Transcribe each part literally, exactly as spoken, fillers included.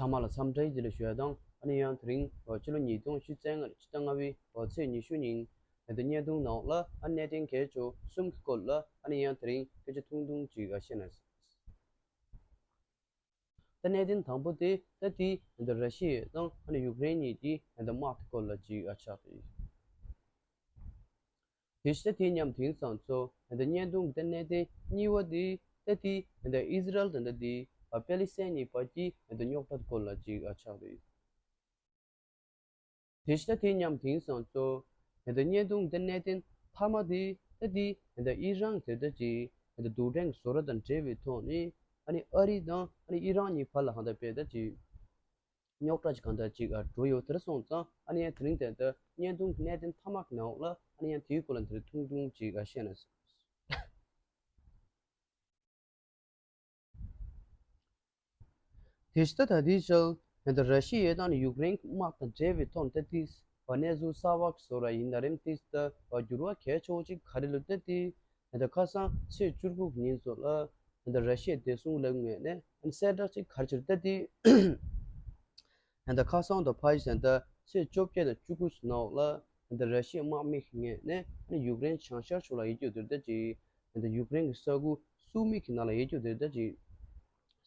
ཚང་མ་ལ་འཚམས་འདྲི་བདེ་ལེགས་ཞུ་ཡ་དང་། ཨ་ནི་ཡང་དེ་རིང་ཕྱི་ལོ་ཉིས་སྟོང་ཉི་ཤུ་རྩ་ལྔ་ཕྱི་ཟླ་ལྔ་པའི་ཚེས་ཉི་ཤུ་ཉིན་ད་ལྟ་བརྙན་ཐུང་ནང་ལ་ཨ་གནད་དོན་གལ་ཆེ་གསུམ་གྱི་སྐོར་ལ་ཨ་ནི་ཡང་དེ་རིང་སྐད་ཆ་ཐུང་ཐུང་ཅིག་བཤད་ན། ད་གནད་དོན་དང་པོ་དེ་ད་དེ་ད་ར་ཤི་ཡ་དང་ཨ་ནི་ཡུཀ་རེན་གཉིས་ཀྱི་ད་དམག་གི་སྐོར་ལ་ཅིག་ཆགས་ཏེ། དེ་བཞིན་དེ་མཉམ་དེང་སང་ཚོ་ད་བརྙན་ཐུང་གི་ད་གནད་དོན་གཉིས་པ་དེ་ད་དེ་ད་ཨི་ཟི་རལ་དང་ད་དེ་པེ་ལི་སི་ཐན་གཉིས་བར་གྱི་ད་རྙོག་དྲ་སྐོར་ལ་ཅིག་ཆགས་ཏེ། དེ་བཞིན་དེ་མཉམ་དེང་སང་ཚོ་ད་བརྙན་ཐུང་ད་གནད་དོན་མཐའ་མ་དེ་ད་དེ་ད་ཨི་རན་དེ་ད་ཅིག་ད་རྡུལ་ཕྲན་གྱི་བཟོ་གྲྭ་དང་འབྲེལ་བའི་ཐོག་ནས་ཨ་ནི་ཨ་རི་དང་ཨ་ནི་ཨི་རན་གཉིས་བར་ལ་གང་ལྟར་བས་ད་ཅིག་རྙོག་དྲ་ཅིག་གང་ལྟར་ཅིག་ཨ་འགྲོ་ཡོད། དེར་སོང་ཙང་ཨ་ནི་ཡང་དེ་རིང་དེ་ལྟར་བརྙན་ཐུང་གི་གནད་དོན་མཐའ་མ་གི་ནང་ལ་ཨ་ནི་ཡང་དེའི་སྐོར་ལ་འདིར་ཐུང་ཐུང་ཅིག་ཨ་བཤད་ན། དེ་ཕྱི་ད་ད་དེའི་ཆར་ད་ལྟ་ར་ཤི་ཡའི་དང་ཡུཀ་རེན་གྱི་དམག་དང་འབྲེལ་བའི་ཐོག་ནས་ད་ལྟའི་གནས་ཚུལ་གསར་བ་བཟོ་ར་ཡིན་ན་རེམ། དེ་ད་འགྱུར་བ་གལ་ཆེ་བོ་ཅིག་ག་རེ་ལུས་ད་དེ་ད་ཁ་སང་ཚེས་བཅུ་དགུ་གི་ཉིན་ཚོ་ལ་ད་ལྟ་ར་ཤི་ཡའི་བདེ་སྲུང་ལས་ཁུངས་ངོས་ནས་གསལ་བསྒྲགས་ཅིག་ག་རེ་བྱས་ད་དེ། ད་ལྟ་ཁ་སང་དང་ཕ་ཡི་ཟེར་ད་ཚེས་བཅོ་བརྒྱད་དང་བཅུ་དགུ་ནང་ལ་ད་ལྟ་ར་ཤི་ཡའི་དམག་མི་ངོས་ནས་ཡུཀ་རེན་བྱང་ཤར་ཕྱོགས་ལ་ཡོད་རྒྱུ་དེ་ད་ཅིག་ད་ལྟ་ཡུཀ་རེན་གྱི་ས་ཁུལ་སུ་མི་གི་ནང་ལ་ཡོད་རྒྱུ་དེ་ད་ཅིག་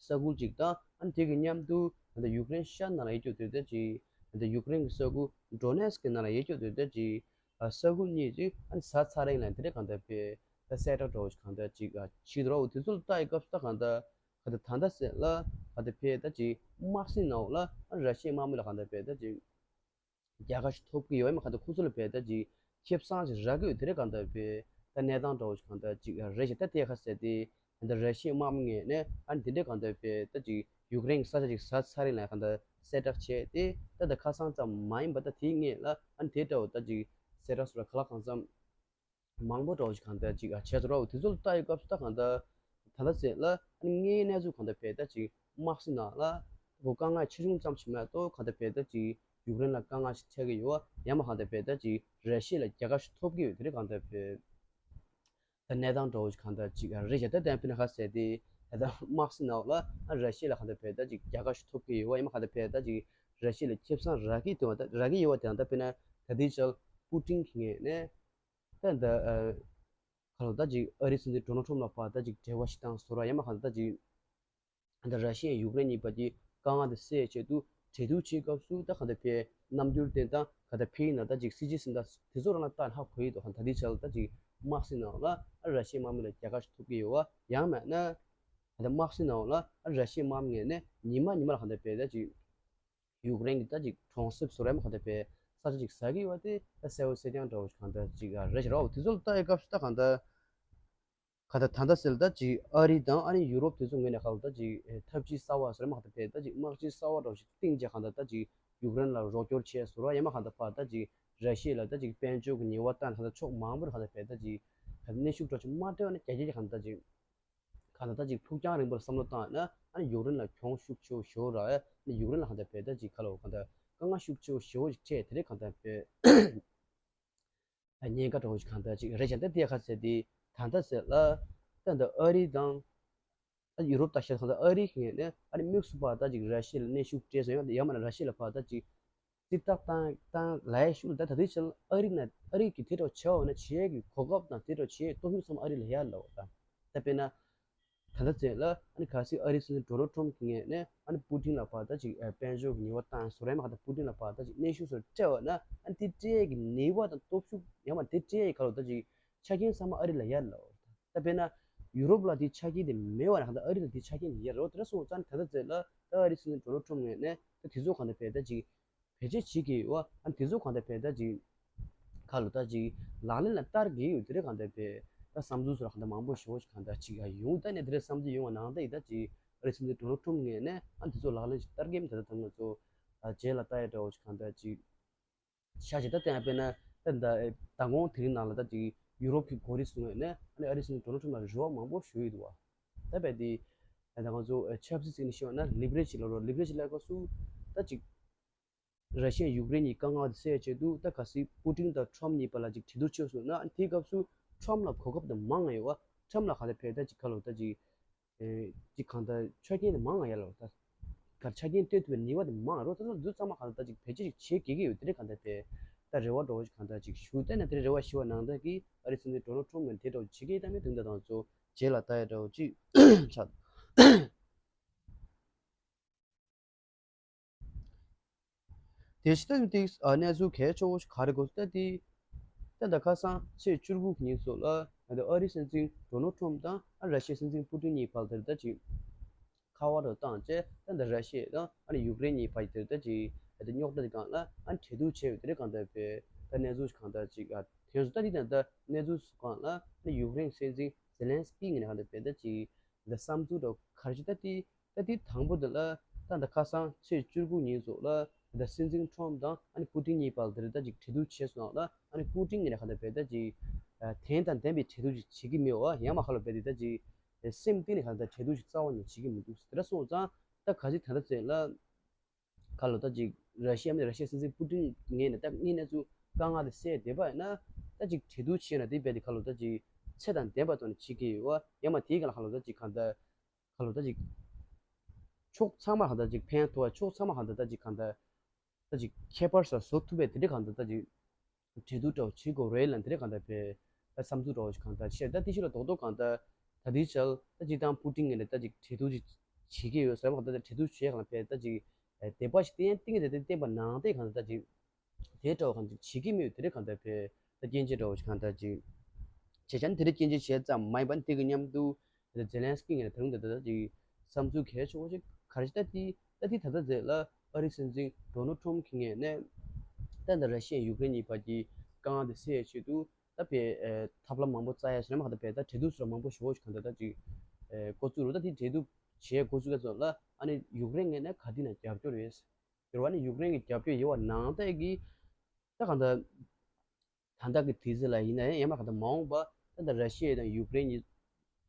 ས་ཁུལ་ཅིག་དང་ཨ་ནི་དེ་གི་མཉམ་དུ་ད་ལྟ་ཡུཀ་རེན་ཤར་ནང་ལ་ཡོད་རྒྱུ་དེ་ད་ཅིག་ད་ལྟ་ཡུཀ་རེན་གྱི་ས་ཁུལ་ཌོ་ནེ་སི་ཀི་ནང་ལ་ཡོད་རྒྱུ་དེ་ད་ཅིག་ས་ཁུལ་གཉིས་ཅིག་ཨ་ནི་ཟ་ཚར་རིང་ལ་དེ་འདྲ་གང་ལྟར་བས་ད་གསལ་བསྒྲགས་འདྲ་བོ་ཞིག་གང་ལྟར་ཅིག་ཨ་བྱེད་འདུག་ར། འོ་དེ་ཚོ་ལ་ལྟ་ཡི་སྐབས་སུ་ད་གང་ལྟར་ག་ད་ད་ལྟ་ཟེར་ལ་ག་ད་བས་ད་ཅིག་དམག་སྲིད་ནང་ལ་ཨ་ར་ཤི་ཡའི་དམག་མི་ལ་གང་ལྟར་བས་ད་ཅིག་རྒྱལ་ཁ་ཞིག་ཐོབ་ཀྱི་ཡོད་ཡ་མ་ག་ད་ཁོ་ཚོ་ལ་བས་ད་ཅིག་ཁེ་བཟང་ཞིག་རག་གི་ཡོད་དེ་འདྲ་གང་ལྟར་བས་ད་གནས་སྟངས་འདྲ་བོ་ཞིག་གང་ལྟར་ཅིག་རེད་ཤག་ད་དེ་ཁ་ཟེར་ཏེ་ད་ར་ཤི་ཡའི་དམག་མི་ངོས་ནས་ཨ་ནི་དེ་འདྲ་གང་ལྟར་བས་ད་ཅིག་ཡུཀ་རེན་གྱི་ས་ཆ་ཅིག་ཟ་ཚར་རིང་ལ་གང་ལྟར་གསལ་བསྒྲགས་བྱས་ཏེ་ད་ད་ཁ་སང་ཙམ་མ་ཡིན་པ་ད་དེའི་སྔོན་ལ་ཨ་ནི་དེ་འདྲ་བོ་ད་ཅིག་གསལ་བསྒྲགས་སུ་ལ་ག་ལ་གང་འཚམ་མང་པོ་འདྲ་བོ་ཞིག་གང་ལྟར་ཅིག་ཨ་བྱས་ཚོ་ར། འོ་དེ་ཚོ་ལ་ལྟ་ཡི་སྐབས་སུ་ད་གང་ལྟར་ད་ལྟ་ཟེར་ལ་ཨ་ནི་དངོས་ཡོད་གནས་ཚུལ་གང་ལྟར་བས་ད་ཅིག་དམག་སྲིད་ནང་ལ་འོ་དཀའ་ངལ་ཆེ་ཆུང་ཙམ་ཞིག་མེད་དོ་གང་ལྟར་བས་ད་ཅིག་ཡུཀ་རེན་ལ་དཀའ་ངལ་ཞིག་ཆགས་ཀྱི་ཡོད་ཡ་མ་གང་ལྟར་བས་ད་ཅིག་ར་ཤི་ཡ་ལ་རྒྱལ་ཁ་ཞིག་ཐོབ་ཀྱི་ཡོད་དེ་འདྲ་གང་ལྟར་བས་ད་གནས་སྟངས་འདྲ་བོ་ཞིག་གང་ལྟར་ཅིག་རེད་ཤག་ད་དེ་ཡང་དཔེར་ན་ཁ་ཟེར་ཏེ་ད་ལྟ་དམག་སྲིད་ནང་ལ་ཨ་ར་ཤི་ཡ་ལ་གང་ལྟར་བས་ད་ཅིག་རྒྱལ་ཁ་ཞིག་ཐོབ་ཀྱི་ཡོད་ཡ་མ་གང་ལྟར་བས་ད་ཅིག་ར་ཤི་ཡ་ལ་ཁེ་བཟང་རག་གི་དེ་བ་ད་རག་གི་ཡོད་བ་དེ་ཡང་ད་དཔེར་ན་ད་ལྟའི་ཆར་པུ་ཏིན་གྱི་ངོས་ནས། ད་ད་ཨ་ག་ལོ་ད་ཅིག་ཨ་རིའི་སྲིད་འཛིན་ཌོ་ནལ་ཊམ་ལ་ཕར་ད་ཅིག་འབྲེལ་བ་ཞིག་བཏང་བཟོ་ར་ཡ་མ་གང་ད་ད་ཅིག་ད་ར་ཤི་ཡ་ཡུཀ་རེན་གཉིས་བར་གྱི་དཀའ་ངལ་དེ་སེལ་ཆེད་དུ་གྲོས་བསྡུར་བྱེད་སྐབས་སུ་ད་གང་ལྟར་བས་རྣམ་འགྱུར་བསྟན་སྟངས་གང་ལྟར་བས་ཡིན་ན་ད་ཅིག་སྲིད་ཇུས་ཟིན་ད་དེ་ཚོ་རང་ལ་ལྟ་ཧ་གོ་ཡི་འདུག་གང་ད་དེའི་ཆ་ལ་ད་ཅིག་དམག་སྲིད་ནང་ལ་ཨ་ར་ཤི་ཡའི་དམག་མི་ལ་རྒྱལ་ཁ་ཞིག་ཐོབ་ཀྱི་ཡོད་བ་ཡང་མེད་ན་གང་ལྟར་དམག་སྲིད་ནང་ལ་ཨ་ར་ཤི་ཡའི་དམག་མི་ངོས་ནས་ཉི་མ་ཉི་མ་ལ་གང་ལྟར་བས་ད་ཅིག་ཡུཀ་རེན་གྱི་ད་ཅིག་གྲོང་གསེབ་སུ་རེད་མ་གང་ལྟར་བས་ས་ཆ་ཅིག་ཟ་གི་ཡོད་པ་དེ་ད་གསལ་པོ་གསལ་རྐྱང་འདྲ་བོ་ཞིག་གང་ལྟར་ཅིག་རེད་ཤག་ར། འོ་དེ་ཚོ་ལ་ལྟ་ཡི་སྐབས་སུ་ད་གང་ལྟར་གང་ལྟར་ད་ལྟ་ཟེར་ད་ཅིག་ཨ་རི་དང་ཨ་ནི་ཡུ་རོབ་དེ་ཚོ་ངོས་ནས་གང་ལྟར་ད་ཅིག་འཐབ་ཇུས་གསར་བ་སུ་རེད་མ་གང་ལྟར་བས་ད་ཅིག་དམག་ཇུས་གསར་བ་འདྲ་བོ་ཞིག་བཏིང་བྱས་གང་ལྟར་ད་ཅིག་ཡུཀ་རེན་ལ་རོགས་སྐྱོར་བྱས་སུ་ར་ཡ་མ་གང་ལྟར་ཕར་ད་ཅིག་ར་ཤི་ཡ་ལ་ད་ཅིག་དཔལ་འབྱོར་གྱི་ཉེས་པ་བཏང་གང་ལྟར་ཕྱོགས་མང་པོ་ལ་གང་ལྟར་བས་ད་ཅིག་གནོན་ཤུགས་འདྲ་བོ་ཞིག་མ་སྤྲད་པ་ན་རྒྱ་སྐྱེད་ཀྱི་གང་ལྟར་ད་ཅིག་གང་ལྟར་ད་ཅིག་ཕུགས་རྒྱང་རིང་པོར་བསམ་བློ་བཏང་ན་ཨ་ནི་ཡུཀ་རེན་ལ་གྱོང་ཤུགས་ཆེ་བོ་ཞེ་པོ་རག་ཨ་ནི་ཡུཀ་རེན་ལ་གང་ལྟར་བས་ད་ཅིག་ག་ལོ་གང་ལྟར་དཀའ་ངལ་ཤུགས་ཆེ་བོ་ཞེ་པོ་ཞིག་འཕྲད་དེ་རེད་གང་ལྟར་བས་ཉེན་ཁ་འདྲ་བོ་ཞིག་གང་ལྟར་ཅིག་རེད་ཤག་ད་དེ་ཁ་ཟེར་དེ་ད་ལྟ་ཟེར་ལ་ད་ལྟ་ཨ་རི་དང་ཨ་ཡུ་རོབ་ད་ཤ་གང་ལྟར་ཨ་རི་ངོས་ནས་ཨ་ནི་དམིགས་སུ་ཕར་ད་ཅིག་ར་ཤི་ཡ་ལ་གནོན་ཤུགས་སྤྲད་སོང་ཡང་ཡང་མིན་ན་ར་ཤི་ཡ་ལ་ཕར་ད་ཅིག་རྩིས་རྟགས་བཏང་བཏང་ལ་ཡ་ཤུལ་ད་ད་དུས་ཆེ་ཨ་རི་ན་ཨ་རི་གི་དེ་འདྲ་བྱས་པ་ན་བྱེད་ཡས་ཀྱི་གོ་སྐབས་དང་དེ་འདྲ་བྱེད་ཡས་སྟོབས་ཤུགས་ཚང་མ་ཨ་རི་ལ་ཡར་ལབ་པ་དང་། ད་དཔེར་ན། ད་ལྟ་ཚེ་ལ་ཨ་ནི་གལ་སྲིད་ཨ་རི་སྲིད་འཛིན་ཌོ་ནལ་ཊམ་གྱི་ངོས་ནས་ཨ་ནི་པུ་ཏིན་ལ་ཕར་ད་ཅིག་དཔལ་འབྱོར་གྱི་ཉེས་པ་བཏང་སོ་རེད་མ་ག་ད་པུ་ཏིན་ལ་ཕར་ད་ཅིག་གནོན་ཤུགས་སོ་སྤྲད་པ་ན་ཨ་ནི་དེ་སྤྲད་ཡས་ཀྱི་ནུས་པ་དང་སྟོབས་ཤུགས་ཡང་མ་དེ་སྤྲད་ཡས་ཀྱི་ག་ལོ་ད་ཅིག་ཆ་རྐྱེན་ཚང་མ་ཨ་རི་ལ་ཡར་ལབ་པ་དང་། ད་དཔེར་ན། ཡུ་རོབ་ལ་དེའི་ཆ་རྐྱེན་དེ་མེད་པ་ན་གང་ལྟར་ཨ་རི་ལ་དེའི་ཆ་རྐྱེན་དེ་ཡོད་རེད། དེ་འདྲ་སོང་ཙང་ད་ལྟ་ཚེ་ལ་ད་ཨ་རི་སྲིད་འཛིན་ཌོ་ནལ་ཊམ་ངོས་ནས་ད་དེ་ཚོ་གང་ལྟར་བས་ད་ཅིག་བེད་སྤྱོད་བྱེད་ཀྱི་ཡོད་པ་ཨ་དེ་ཚོ་གང་ལྟར་བས་ད་ཅིག་ག་ལ་ད་ཅིག་ལག་ལེན་ལ་བསྟར་གྱི་ཡོད་དེ་འདྲ་གང་ལྟར་བས་ད་བསམ་ཚུལ་སོགས་གང་ལྟར་མང་པོ་ཞེ་པོ་ཞིག་གང་ལྟར་ཅིག་ཡོང་ད་ནས་དེ་འདྲ་བསམ་ཚུལ་ཡོང་བ་ནང་ད་ཡིན་ད་ཅིག་ཨ་རི་སྲིད་འཛིན་ཌོ་ནལ་ཊམ་ངོས་ནས་ཨ་དེ་ཚོ་ལག་ལེན་ཞིག་བསྟར་གྱི་མི་ད་ལྟ་ད་ང་ཚོ་རྗེས་ལ་ལྟ་ཡ་འདྲ་བོ་ཞིག་གང་ལྟར་ཅིག་ཤ་ཅིག་ད་བསྟན་པས་ན་ད་ད་མདང་དགོང་དེ་རིང་ནང་ལ་ད་ཅིག་ཡུ་རོབ་ཀྱི་འགོ་རིམ་སུ་ངོས་ནས་ཨ་ནི་ཨ་རི་སྲིད་འཛིན་ཌོ་ནལ་ཊམ་ལ་རེ་བ་མང་པོ་ཞུ་ཡི་འདུག་བ། ད་བས་དེ་ད་ང་ཚོ་ཆབ་སྲིད་ཅིག་ནས་ཤེས་པ་ན་ལི་བ་རེ་ཇི་ལབ་རོགས། ལི་བ་རེ་ཇི་ལབ་སྐབས་སུ་ད་ཅིག་ར་ཤི་ཡ་ཡུཀ་རེན་གྱི་དཀའ་ངལ་དེ་སེལ་ཆེད་དུ་ད་གལ་སྲིད་པུ་ཏིན་དང་ཊམ་གཉིས་བར་ལ་ཅིག་གྲོས་བསྡུར་བྱས་སོང་ན་ཨ་ནི་དེའི་སྐབས་སུ་ཊམ་ལ་གོ་སྐབས་དེ་མང་ང་ཡོད་བ། ཊམ་ལ་ག་ལ་ཕེ་ད་ཅིག་ག་ལོ་ད་ཅིག་ཨེ་ཅིག་གང་ལྟར་ཆ་རྐྱེན་དེ་མང་ང་ཡོད་ལ་ད། ཆ་རྐྱེན་སྟོན་ཐུབ་པའི་ནུས་པ་དེ་མང་རོགས། ད་ལྟ་འདི་ཚང་མ་གང་ལྟར་ཅིག་བེད་སྤྱོད་ཅིག་བྱེད་དགོས་ཀྱི་ཡོད། དེ་རེད། གང་ལྟར་དེ་ད་རེ་བ་འདྲ་བོ་ཞིག་གང་ལྟར་ཅིག་ཞུ། ད་ནས་དེ་རེ་བ་ཞུ་བ་ནང་ལྟར་གྱི་ཨ་རི་སྲིད་འཛིན་ཌོ་ནལ་ཊམ་གྱིས་དེ་འདྲ་བོ་བྱེད་ཀྱི་ཡོད་ད་མེད་དོན་དག་དང་ཚོ་རྗེས་ལ་ལྟ་ཡ་འདྲ་བོ་ཅིག་ཆགས། དེ་ཕྱི་ད་ཏིག་གནས་ཚུལ་གལ་ཆེ་བོ་ཞིག་ག་རེ་གོ་ད་དེ་ད་ད་ཁ་སང་ཚེས་བཅུ་དགུ་ཉིན་སོགས་ལ་ད་ཨ་རི་སྲིད་འཛིན་ཌོ་ནལ་ཊམ་དང་ཨ་ར་ཤི་ཡའི་སྲིད་འཛིན་པུ་ཏིན་གཉིས་བར་དེར་ད་ཅིག་ཁ་པར་དུ་བཏང་བྱས། ད་ད་ར་ཤི་ཡ་དང་ཨ་ནི་ཡུཀ་རེན་གཉིས་བར་དེར་ད་ཅིག་ད་རྙོག་དྲ་དེ་སྒང་ལ་ཨ་ནི་གྲོས་བསྡུར་བྱས་ཡོད། དེ་རེད། གང་ལྟར་བས་ད་གནས་ཚུལ་གང་ལྟར་ཅིག་ཨ་དེ་ཚོ་ད་དེ་ད་ད་གནས་ཚུལ་སྒང་ལ་ཨ་ནི་ཡུཀ་རེན་སྲིད་འཛིན་ཛེ་ལན་སི་ཀི་ངོས་ནས་གང་ལྟར་བས་ད་ཅིག་ད་བསམ་ཚུལ་འདྲ་ག་རེ་ཞིག་ད་དེ་ད་དེ་དང་པོ་དེ་ལ་ད་ད་ཁ་སང་ཚེས་བཅུ་དགུ་ཉིན་སོགས་ལ་ད་སྲིད་འཛིན་ཊམ་དང་ཨ་ནི་པུ་ཏིན་གཉིས་བར་དེར་ད་ཅིག་གྲོས་བསྡུར་བྱས་སོང་ལ། ཨ་ནི་པུ་ཏིན་ངོས་ནས་གང་ལྟར་བས་ད་ཅིག་ཨ་དོན་དང་ལྡན་པའི་གྲོས་བསྡུར་ཅིག་བྱེད་ཀྱི་མེད་པ། ཡང་མ་ཁ་ལོ་བས་དེ་ད་ཅིག་ཨ་སེམས་གཏིང་ནས་གང་ལྟར་གྲོས་བསྡུར་ཅིག་རྩ་བ་ནས་བྱེད་ཀྱི་མི་འདུག་ཟེར། དེ་འདྲ་སོང་ཙང་ད་ག་ཅིག་ད་ལྟ་ཚེ་ལ་ཁ་ལོ་ད་ཅིག་ར་ཤི་ཡ་མི་ར་ཤི་ཡའི་སྲིད་འཛིན་པུ་ཏིན་ངོས་ནས་ད་དངོས་གནས་ཚུལ་དཀའ་ངལ་དེ་སེལ་བསྡད་པ་ཡིན་ན། ད་ཅིག་གྲོས་བསྡུར་བྱས་ན་དེ་རྦད་དེ་ཁ་ལོ་ད་ཅིག་ཚད་དང་ལྡན་པ་ཐོག་ནས་བྱེད་ཀྱི་ཡོད་པ། ཡང་མ་དེའི་སྒང་ལ་ཁ་ལོ་ད་ཅིག་གང་ལྟར་ཁ་ལོ་ད་ཅིག་ཕྱོགས་ཚང་མ་གང་ལྟར་ཅིག་ཕན་ཐོགས་པ། ཕྱོགས་ཚང་མ་གང་ལྟར་ད་ཅིག་གང་ལྟར་ད་ཅིག་ཁྱད་པར་ས་བཟོ་ཐུབ་པའི་དེ་འདྲའི་གང་ལྟར་ད་ཅིག་གྲོས་བསྡུར་འདྲ་བོ་བྱེད་དགོས་རེད་ལབ་དེ་འདྲའི་གང་ལྟར་བས་ད་བསམ་ཚུལ་འདྲ་བོ་ཞིག་གང་ལྟར་བཤད། ད་དེ་ཕྱི་ལ་རྡོག་རྡོག་གང་ལྟར་ད་དེའི་ཆར་ད་ཅིག་དང་པུ་ཏིན་ངོས་ནས་ད་ཅིག་གྲོས་བསྡུར་ཅིག་བྱེད་ཀྱི་ཡོད་ཟེར་མ་གང་ལྟར་ད་གྲོས་བསྡུར་བྱེད་གང་ལ་བས་ད་ཅིག་དད་པ་ཞིག་བསྟེན་བསྟེན་གྱི་དེ་བསྟེན་པ་ནང་བསྟན་གང་ལྟར་ད་ཅིག་དེ་འདྲ་བོ་གང་ཅིག་བྱེད་ཀྱི་མེད། དེ་འདྲའི་གང་ལྟར་བས་ད་སྐྱོན་བརྗོད་འདྲ་བོ་ཞིག་གང་ལྟར་ཅིག་བྱས་ཙང་དེ་འདྲའི་སྐྱོན་བརྗོད་བྱས་ཙམ་མ་ཡིན་པ་ནི་དེ་གི་མཉམ་དུ། ད་ཛེ་ལན་སི་ཀི་ངོས་ནས་ད་རུང་ད་ད་ད་ཅིག་བསམ་ཚུལ་གལ་ཆེ་བོ་ཞིག་ག་རེ་ཞིག་ད་དེ་ད་དེ་ད་ལྟ་ཟེར་ལ་ཨ་རི་སྲིད་འཛིན་ཌོ་ནལ་ཊམ་གྱི་ངོས་ནས་ད་ད་ར་ཤི་ཡ་ཡུཀ་རེན་གཉིས་བར་གྱི་དཀའ་ངལ་དེ་སེལ་ཡ་ཆེད་དུ་ད་བས་ཐབས་ལམ་མང་པོ་བཙལ་ཡ་ཞིག་ནམ་ག་ད་བས་ད་གྲོས་བསྡུར་སོགས་མང་པོ་ཞེ་བོ་ཞིག་གང་ལྟར་ད་ཅིག་འགོ་བཙུགས་རུ། ད་དེ་གྲོས་བསྡུར་བྱས་འགོ་བཙུགས་ཡ་ཚོ་ལ་ཨ་ནི་ཡུཀ་རེན་ངོས་ནས་ག་དུས་ན་རྒྱབ་སྐྱོར་ཡོད། ཡོད་པ་ནི་ཡུཀ་རེན་གྱི་རྒྱབ་སྐྱོར་ཡོད་པ་ནང་བསྟན་གྱི་ད་གང་ལྟར། ད་ལྟ་གི་དུས་ཚོད་ལ་ཡིན་ན་ཡང་ཡང་མ་གང་ལྟར་མ་འོངས་པ་ད་ལྟ་ར་ཤི་ཡ་དང་ཡུཀ་རེན་གཉིས་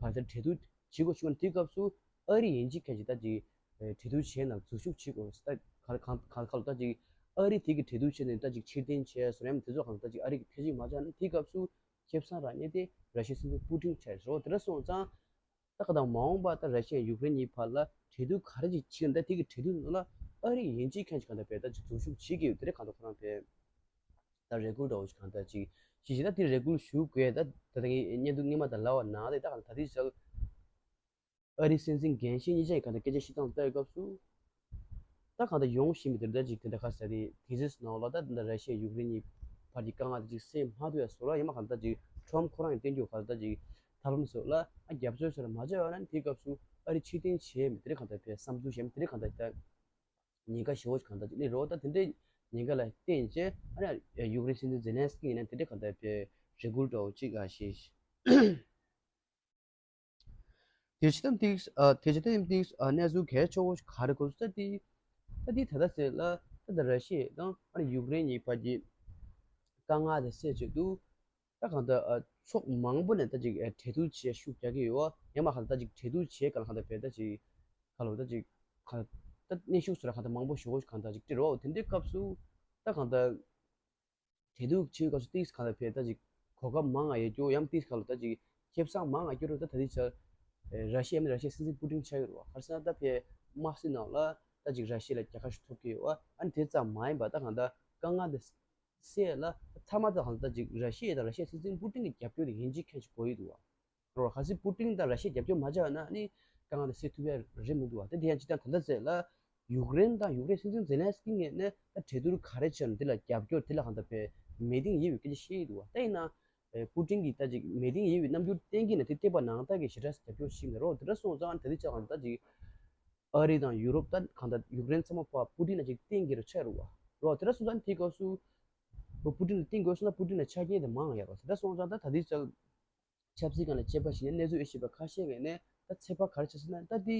བར་དུ་གྲོས་བསྡུར་བྱེད་དགོས་བྱུང་བ་དེའི་སྐབས་སུ་ཨ་རི་ཡིན་གཅིག་མཁན་གཅིག་ད་ཅིག་གྲོས་བསྡུར་བྱས་ན་འཛུལ་ཞུགས་བྱེད་དགོས། ད་ག་ག་ག་ལ་ད་ཅིག་ཨ་རི་དེ་གི་གྲོས་བསྡུར་བྱས་ནས་ད་ཅིག་ཕྱིར་འཐེན་བྱས་སོ་ཡང་དེ་ཚོ་གང་ད་ཅིག་ཨ་རི་གི་ཕལ་ཆེར་མ་ཆགས་ན། དེའི་སྐབས་སུ་ཁེ་བཟང་རག་མཁན་དེ་ར་ཤི་ཡའི་སྲིད་འཛིན་པུ་ཏིན་ཆགས་རེད། དེ་འདྲ་སོང་ཙང་། ད་ག་དང་མ་འོངས་པ་ད་ར་ཤི་ཡ་ཡུཀ་རེན་གཉིས་བར་ལ་གྲོས་བསྡུར་ག་རེ་ཅིག་བྱེད་ན། ད་དེ་གི་གྲོས་བསྡུར་ནང་ལ་ཨ་རི་ཡིན་གཅིག་མཁན་གཅིག་གང་ལྟར་བས་ད་ཅིག་འཛུལ་ཞུགས་བྱེད་ཀྱི་ཡོད། དེ་འདྲ་གང་ལྟར་ཁོ་རང་བས་ད་རེ་སྐུལ་འདྲ་བོ་ཞིག་གང་ལྟར་ཅིག་ཞིག་ཞིག་ད་དེ་རེ་སྐུལ་ཞུ་དགོས། ད་ད་ལྟ་ངས་བརྙན་ཐུང་སྔོན་མ་དང་ལབ་པ་ནང་ལས་ད་གང་ལྟར་ད་དེ་ཞིག་ཨ་རིའི་སྲིད་འཛིན་རྒན་གཞོན་གཉིས་ཆ་ཡི་གང་ལྟར་སྐད་ཆ་བཤད་སྟངས་ལྟ་བའི་སྐབས་སུ། ད་གང་ལྟར་ཡོང་བཞིན་པའི་དེ་འདྲ་ཅིག་དེ་འདྲ་ཁ་ས་དེ་དེ་ཚོའི་ནང་ལ་ད་དེ་འདྲ་ར་ཤི་ཡ་ཡུཀ་རེན་གཉིས་བར་གྱི་དཀའ་ངལ་དེ་ཅིག་སེལ་མ་ཐུབ་ཡ་སོགས་ལ་ཡང་མ་གང་ལྟར་ཅིག་ཊམ་ཁོ་རང་གིས་བསྟན་རྒྱུ་གང་ལྟར་ཅིག་ཐབས་ལམ་སོགས་ལ་ཨ་རྒྱབ་སྐྱོར་སོགས་ལ་མ་བྱས་པ་ན་དེའི་སྐབས་སུ་ཨ་རི་ཕྱིར་འཐེན་བྱས་མི་དེ་འདྲ་གང་ལྟར་བས་བསམ་ཚུལ་བཤད་མི་དེ་འདྲ་གང་ལྟར་ད་ཉེན་ཁ་ཞེ་བོ་ཞིག་གང་ལྟར་ཅིག་སླེབས་རེད་བ། ད་དེ་འདྲའི་ཉེན་ཁ་ལ་བརྟེན་བྱས་ཨ་ར་ཡུཀ་རེན་སྲིད་འཛིན་ཛེ་ལན་སི་ཀི་ཡིན་ན་དེ་འདྲ་གང་ལྟར་བས་རེ་སྐུལ་འདྲ་བོ་ཅིག་ཨ་ཞེས། དེ་བྱས་ཙང་ཏིག་ཨ་དེ་བྱས་ཙང་ཏིག་ཨ་གནས་ཚུལ་གལ་ཆེ་བོ་ཞིག་ག་རེ་གོ་ད་དེ། ད་དེ་ད་ལྟ་ཟེར་ལ་ད་ད་ར་ཤི་ཡ་དང་ཨ་ནི་ཡུཀ་རེན་གཉིས་བར་གྱི་དཀའ་ངལ་དེ་སེལ་ཆེད་དུ་ད་གང་ལྟར་ཨ་ཕྱོགས་མང་པོ་ནས་ད་ཅིག་ཨ་གྲོས་བསྡུར་བྱེད་ཤུགས་རྒྱག་གི་ཡོད་བ། ཡང་མ་གང་ལྟར་ད་ཅིག་གྲོས་བསྡུར་བྱེད་ག་ལ་གང་ལྟར་བས་ད་ཅིག་ག་ལ་ད་ཅིག་ག་ད་གནོན་ཤུགས་ཟེར་ལ་གང་ལྟར་མང་པོ་ཞེ་བོ་ཞིག་གང་ལྟར་ཅིག་སྤྲད་རོགས། དེ་འདྲའི་སྐབས་སུ་ད་གང་ལྟར། གྲོས་བསྡུར་བྱེད་སྐབས་སུ་ཏིག་གང་ལ་བས་ད་ཅིག་གོ་སྐབས་མང་ང་ཡོད་རྒྱུ་ཡང་ཏིག་གང་ལ་ད་ཅིག་ཁེ་བཟང་མང་ང་རྒྱུ་རུ་ད་ད་ཏིག་ཆ་ར་ཤི་ཡ་མི་ར་ཤི་ཡའི་སྲིད་འཛིན་པུ་ཏིན་ཆགས་ཡོད་རེད་བ། ག་རེ་ཟེར་ན་ད་བས་དམག་སྲིད་ནང་ལ་ད་ཅིག་ར་ཤི་ཡ་ལ་རྒྱལ་ཁ་ཞིག་ཐོབ་ཀྱི་ཡོད་བ། ཨ་ནི་དེ་ཙམ་མ་ཡིན་པ་ད་གང་ལྟར་དཀའ་ངལ་དེ་སེལ་ལ་མཐའ་མ་ད་གང་ལྟར་ད་ཅིག་ར་ཤི་ཡ་དང་ར་ཤི་ཡའི་སྲིད་འཛིན་པུ་ཏིན་གྱི་རྒྱབ་སྐྱོར་དེ་ཡིན་གཅིག་མཁན་ཞིག་དགོས་ཡོད་འདུག་བ། རོ། གལ་སྲིད་པུ་ཏིན་དང་ར་ཤི་ཡ་རྒྱབ་སྐྱོར་མ་བྱས་ན་ནི་དཀའ་ངལ་དེ་སེལ་ཐུབ་ཡ་རེད་མི་འདུག་བ། དེ་དེ་ཡང་སྤྱིར་བཏང་ད་ལྟ་ཟེར་ལ་ཡུཀ་རེན་དང་ཡུཀ་རེན་སྲིད་འཛིན་ཛེ་ལན་སི་ཀི་ངོས་ནས་ད་གྲོས་བསྡུར་ག་རེ་བྱས་ན་དེ་ལ་རྒྱབ་སྐྱོར་དེ་ལ་གང་ལྟར་བས་མོས་མཐུན་ཡོད་པའི་སྐད་ཆ་བཤད་ཡི་འདུག་བ། ད་ཡིན་ན་པུ་ཏིན་གྱིས་ད་ཅིག་མོས་མཐུན་ཡོད་པའི་རྣམ་འགྱུར་བསྟན་གྱི་ན་དེ་བལྟས་པ་ནང་ལྟར་གྱི་ཞེ་དྲག་རྒྱབ་སྐྱོར་ཞིག་མེད་རོ། དེ་འདྲ་སོང་ཙང་ད་དེ་ཆ་གང་ལྟར་ཅིག་ཨ་རི་དང་ཡུ་རོབ་ད་གང་ལྟར་ཡུཀ་རེན་ཚང་མ་ཕར་པུ་ཏིན་ལ་ཅིག་བརྟེན་གྱི་རུ་ཆགས་རུ་བ་རོ། དེ་འདྲ་སོང་ཙང་དེའི་སྐབས་སུ་པུ་ཏིན་ལ་བརྟེན་དགོས་སོང་ན་པུ་ཏིན་ལ་ཆ་རྐྱེན་དེ་མང་ཡོད་རོ། དེ་འདྲ་སོང་ཙང་ད་ད་དེ་ཆ་ཆབ་སྲིད་སྒང་ལ་དཔྱད་པ་ཞིག་ནས་གནས་ཚུལ་ཨེ་ཤེས་པ་ཁ་ཤས་ཀྱིས་ནས་ད་ཚོད་དཔག་ག་རེ་བྱས་སོང་ན་ད་དེ།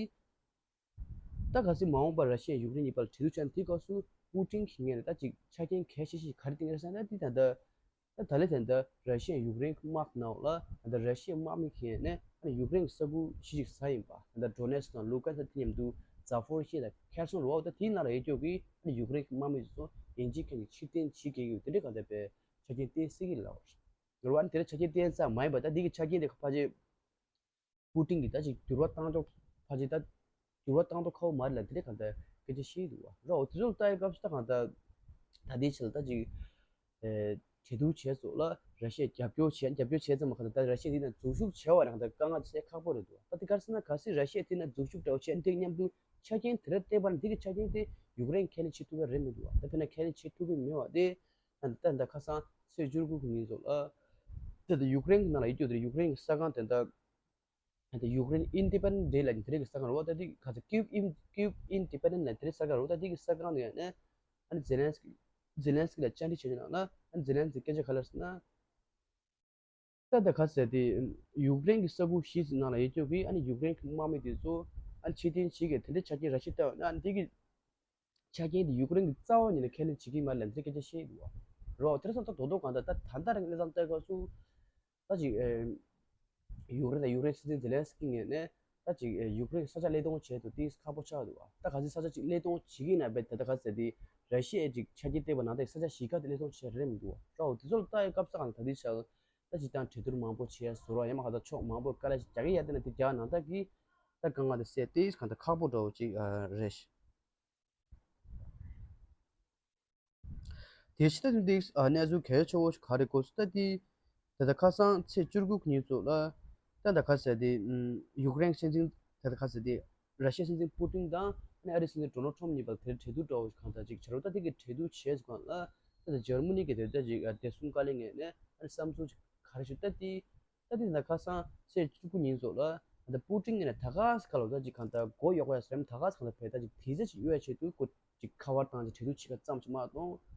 ད་གལ་སྲིད་མ་འོངས་པར་ར་ཤི་ཡ་ཡུཀ་རེན་གཉིས་བར་ལ་གྲོས་བསྡུར་བྱས་ན་དེའི་སྐབས་སུ་པུ་ཏིན་གྱི་ངོས་ནས་ད་ཅིག་ཆ་རྐྱེན་གལ་ཆེ་ཤོས་ག་རེ་བཏིང་གི་རེད་ཟེར་ན། ད་དེ་ད་ལྟ་ད་ད་ལྟ་ད་ར་ཤི་ཡ་ཡུཀ་རེན་དམག་ནང་ལ་ད་ར་ཤི་ཡའི་དམག་མི་གི་ངོས་ནས་ཡུཀ་རེན་གྱི་ས་ཁུལ་ཁ་ཤས་ཤིག་ཟ་ཡིན་པ། ད་ཌོ་ནེ་སི་དང་ལུ་ཀན་སི་དེ་མཉམ་དུ་ཛ་ཕོ་རི་ཤི་ཡ་དང་ཁེར་སོང་རུ་བ། ད་དེའི་ནང་ལ་ཡོད་ཀྱོག་གི་ཡུཀ་རེན་གྱི་དམག་མི་ཚོ་ཡིན་གཅིག་མཁན་གྱི་ཕྱིར་འཐེན་བྱེད་དགོས་ཀྱི་ཡོད། དེ་འདྲའི་གང་ལྟར་པའི་ཆ་རྐྱེན་བསྟན་སྲིད་ཀྱི་ལའོ། ངེས་པར་དེ་འདྲ་ཆ་རྐྱེན་བསྟན་ཙམ་མ་ཡིན་པ་ད་འདི་གི་ཆ་རྐྱེན་དེ་ཕལ་ཆེར་པུ་ཏིན་གྱིས་ད་ཅིག་འགྱུར་བ་བཏང་ཆོག་ཕལ་ཆེར་ད་འགྱུར་བ་བཏང་ཐུབ་ཁག་པོ་མ་རེད་ལ། དེ་འདྲའི་གང་ལྟར་ སྐད་ཆ་བཤད་འདུག་བ། རོ་དེ་ཚོ་ལ་ལྟ་ཡི་སྐབས་སུ་ད་གང་ལྟར་ད་ལྟའི་ཆ་ལ་ད་ཅིག་ཨེ་གྲོས་བསྡུར་བྱས་སོགས་ལ་ར་ཤི་ཡས་རྒྱབ་སྐྱོར་བྱས། རྒྱབ་སྐྱོར་བྱས་ཙམ་མ་གང་ལྟར་ད་ར་ཤི་ཡས་དེ་ནང་འཛུལ་ཞུགས་བྱས་པ་ནང་ད་དཀའ་ངལ་སེལ་ཁག་པོ་རེད་འདུག་ད་དེ་ག་རེ་ཟེར་ན་གལ་སྲིད་ར་ཤི་ཡས་དེ་ནང་འཛུལ་ཞུགས་འདྲ་བོ་བྱས་འདི་མཉམ་དུ་ཆ་རྐྱེན་དེ་འདྲ་བསྟན་པ་ན་འདི་གི་ཆ་རྐྱེན་དེ་ཡུཀ་རེན་ཁས་ལེན་བྱེད་ཐུབ་ཀྱི་རེད་མི་འདུག་ད་དཔེར་ན་ཁས་ལེན་བྱེད་ཐུབ་ཀྱི་མེད་པ་དེ་ད་ད་ད་ཁ་སང་ཚེས་བཅུ་དགུ་གི་ཉིན་ཚོ་ལ་ད་ད་ཡུཀ་རེན་གི་ནང་ལ་ཡོད་རྒྱུ་དེ་ཡུཀ་རེན་གི་གསར་ཁང་དེ་ད་ད་ཡུཀ་རེན་ཨིན་ཌི་པེན་ཌེན་ཊི་ཌེ་ལ་དེ་རིང་གི་གསར་ཁང་རེད་བ། ད་དེ་ག་ཚོད་ཀིབ་ཨིན་ཀིབ་ཨིན་ཌི་པེན་ཌེན་ཊི་ལ་དེ་རིང་གསར་ཁང་རེད་བ། ད་དེ་གི་གསར་ཁང་ནས་ནས་ཨ་ནི་ཛེ་ལན་སི་ཀི་ཛེ་ལན་སི་ཀི་ལ་བཅར་འདྲི་བྱས་ནས་ནང་ལ་ཨ་ནི་ཛེ་ལན་སི་ཀི་སྐད་ཆ་ག་ལ་ཟེར་ན། ད་ད་ག་ཟེར་དེ་ཡུཀ་རེན་གི་ས་ཁུལ་བཞི་ནང་ལ་ཡོད་རྒྱུ་གི་ཨ་ནི་ཡུཀ་རེན་གི་དམག་མི་དེ་ཚོ་ཨ་ནི་ཕྱིར་འཐེན་བྱེད་དགོས་དེ་འདྲའི་ཆ་རྐྱེན་ར་ཤི་ཡ་ལྟ་བ་ན་ཨ་ནི་དེ་གི་ཆ་རྐྱེན་དེ་ཡུཀ་རེན་གྱི་རྩ་བ་ཉིད་ནས་ཁས་ལེན་བྱེད་ཀྱི་མ་རེད་ལབ་འདི་སྐད་ཆ་བཤད་འདུག་བ། རོ་དེ་རེད་སོང་ད་རྡོག་རྡོག་གང་ལྟར་ད་ད་ལྟ་རང་གི་གནས་སྟངས་ལྟ་སྐབས་སུ་ད་ཅིག་ཨེ་ཡུཀ་རེན་དང་ཡུཀ་རེན་སྲིད་འཛིན་ཛེ་ལན་སི་ཀི་ངོས་ནས་ད་ཅིག་ཨེ་ཡུཀ་རེན་ས་ཆ་བློས་གཏོང་བྱས་འདུག་དེ་ཁག་པོ་ཆགས་འདུག་བ། ད་ག་ཚོད་ས་ཆ་ཅིག་བློས་གཏོང་བྱེད་ཀྱི་ཡིན་ན་བས་ད་ད་ག་ཚོད་དེ་ར་ཤི་ཡས་ཅིག་ཆ་རྐྱེན་བསྟན་པ་ནང་ད་ས་ཆ་བཞི་ཀ་དེ་བློས་གཏོང་བྱས་རེད་མི་འདུག་བ། རོ་དེ་ཚོ་ལ་ལྟ་ཡི་སྐབས་ས་གང་ད་དེ་ཆགས་ད་ཅིག་དང་གྲོས་བསྡུར་མང་པོ་བྱས་ཟུར་བ་ཡང་མ་ག་ད་ཕྱོགས་མང་པོ་དཀའ་ལས་ཤིག་རྒྱག་གི་ཡ་དེ་ན་དེ་རྒྱག་ནང་ད་གི་ད་དཀའ་ངལ་དེ་སེལ་ཏེ་གང་ལྟར་ཁག་པོ་འདྲ་བོ་ཅིག་ཨ་རེད། དེ་ཕྱི་ད་འདི་ཨ་གནས་ཚུལ་གལ་ཆེ་བོ་ཞིག་ག་རེ་གོ་སོང་ད་དེ་ད་ལྟ་ཁ་སང་ཚེས་བཅུ་དགུ་གི་ཉིན་ཚོ་ལ་ད་ད་ག་ཟེར་དེ་ཡུཀ་རེན་སྲིད་འཛིན་ད་ད་ག་ཟེར་དེ་ར་ཤི་ཡ་སྲིད་འཛིན་པུ་ཏིན་དང་ཨ་ནི་ཨ་རིའི་སྲིད་འཛིན་ཌོ་ནལ་ཊམ་གཉིས་བར་དེར་གྲོས་བསྡུར་འདྲ་བོ་ཞིག་གང་ལྟར་ཅིག་བྱས་རོགས་ད་དེ་གི་གྲོས་བསྡུར་བྱས་སོང་གང་ལ་ད་ད་འཇར་མ་ནི་གི་དེ་ད་ཅིག་བདེ་སྲུང་བཀའ་བློན་ངོས་ནས་ཨ་ནི་བསམ་ཚུལ་ཅིག་ག་རེ་ཞུ་ད་དེ། ད་དེ་ད་ཁ་སང་ཚེས་བཅུ་དགུ་ཉིན་ཚོ་ལ་ད་པུ་ཏིན་ངོས་ནས་ད་ག་ས་ག་ལ་ད་ཅིག་གང་ལྟར་མགོ་གཡོག་པ་ཡ་སེམས་ད་ག་ས་གང་ལྟར་བས་ད་ཅིག་དེ་ཚེ་ཅིག་གཡོལ་ཆེད་དུ་ཁོ་ཅིག་ཁ་པར་བཏང་ཅིག་གྲོས་བསྡུར་བྱེད་ཀ་ཙམ་ཅིག་མ་གཏོང་།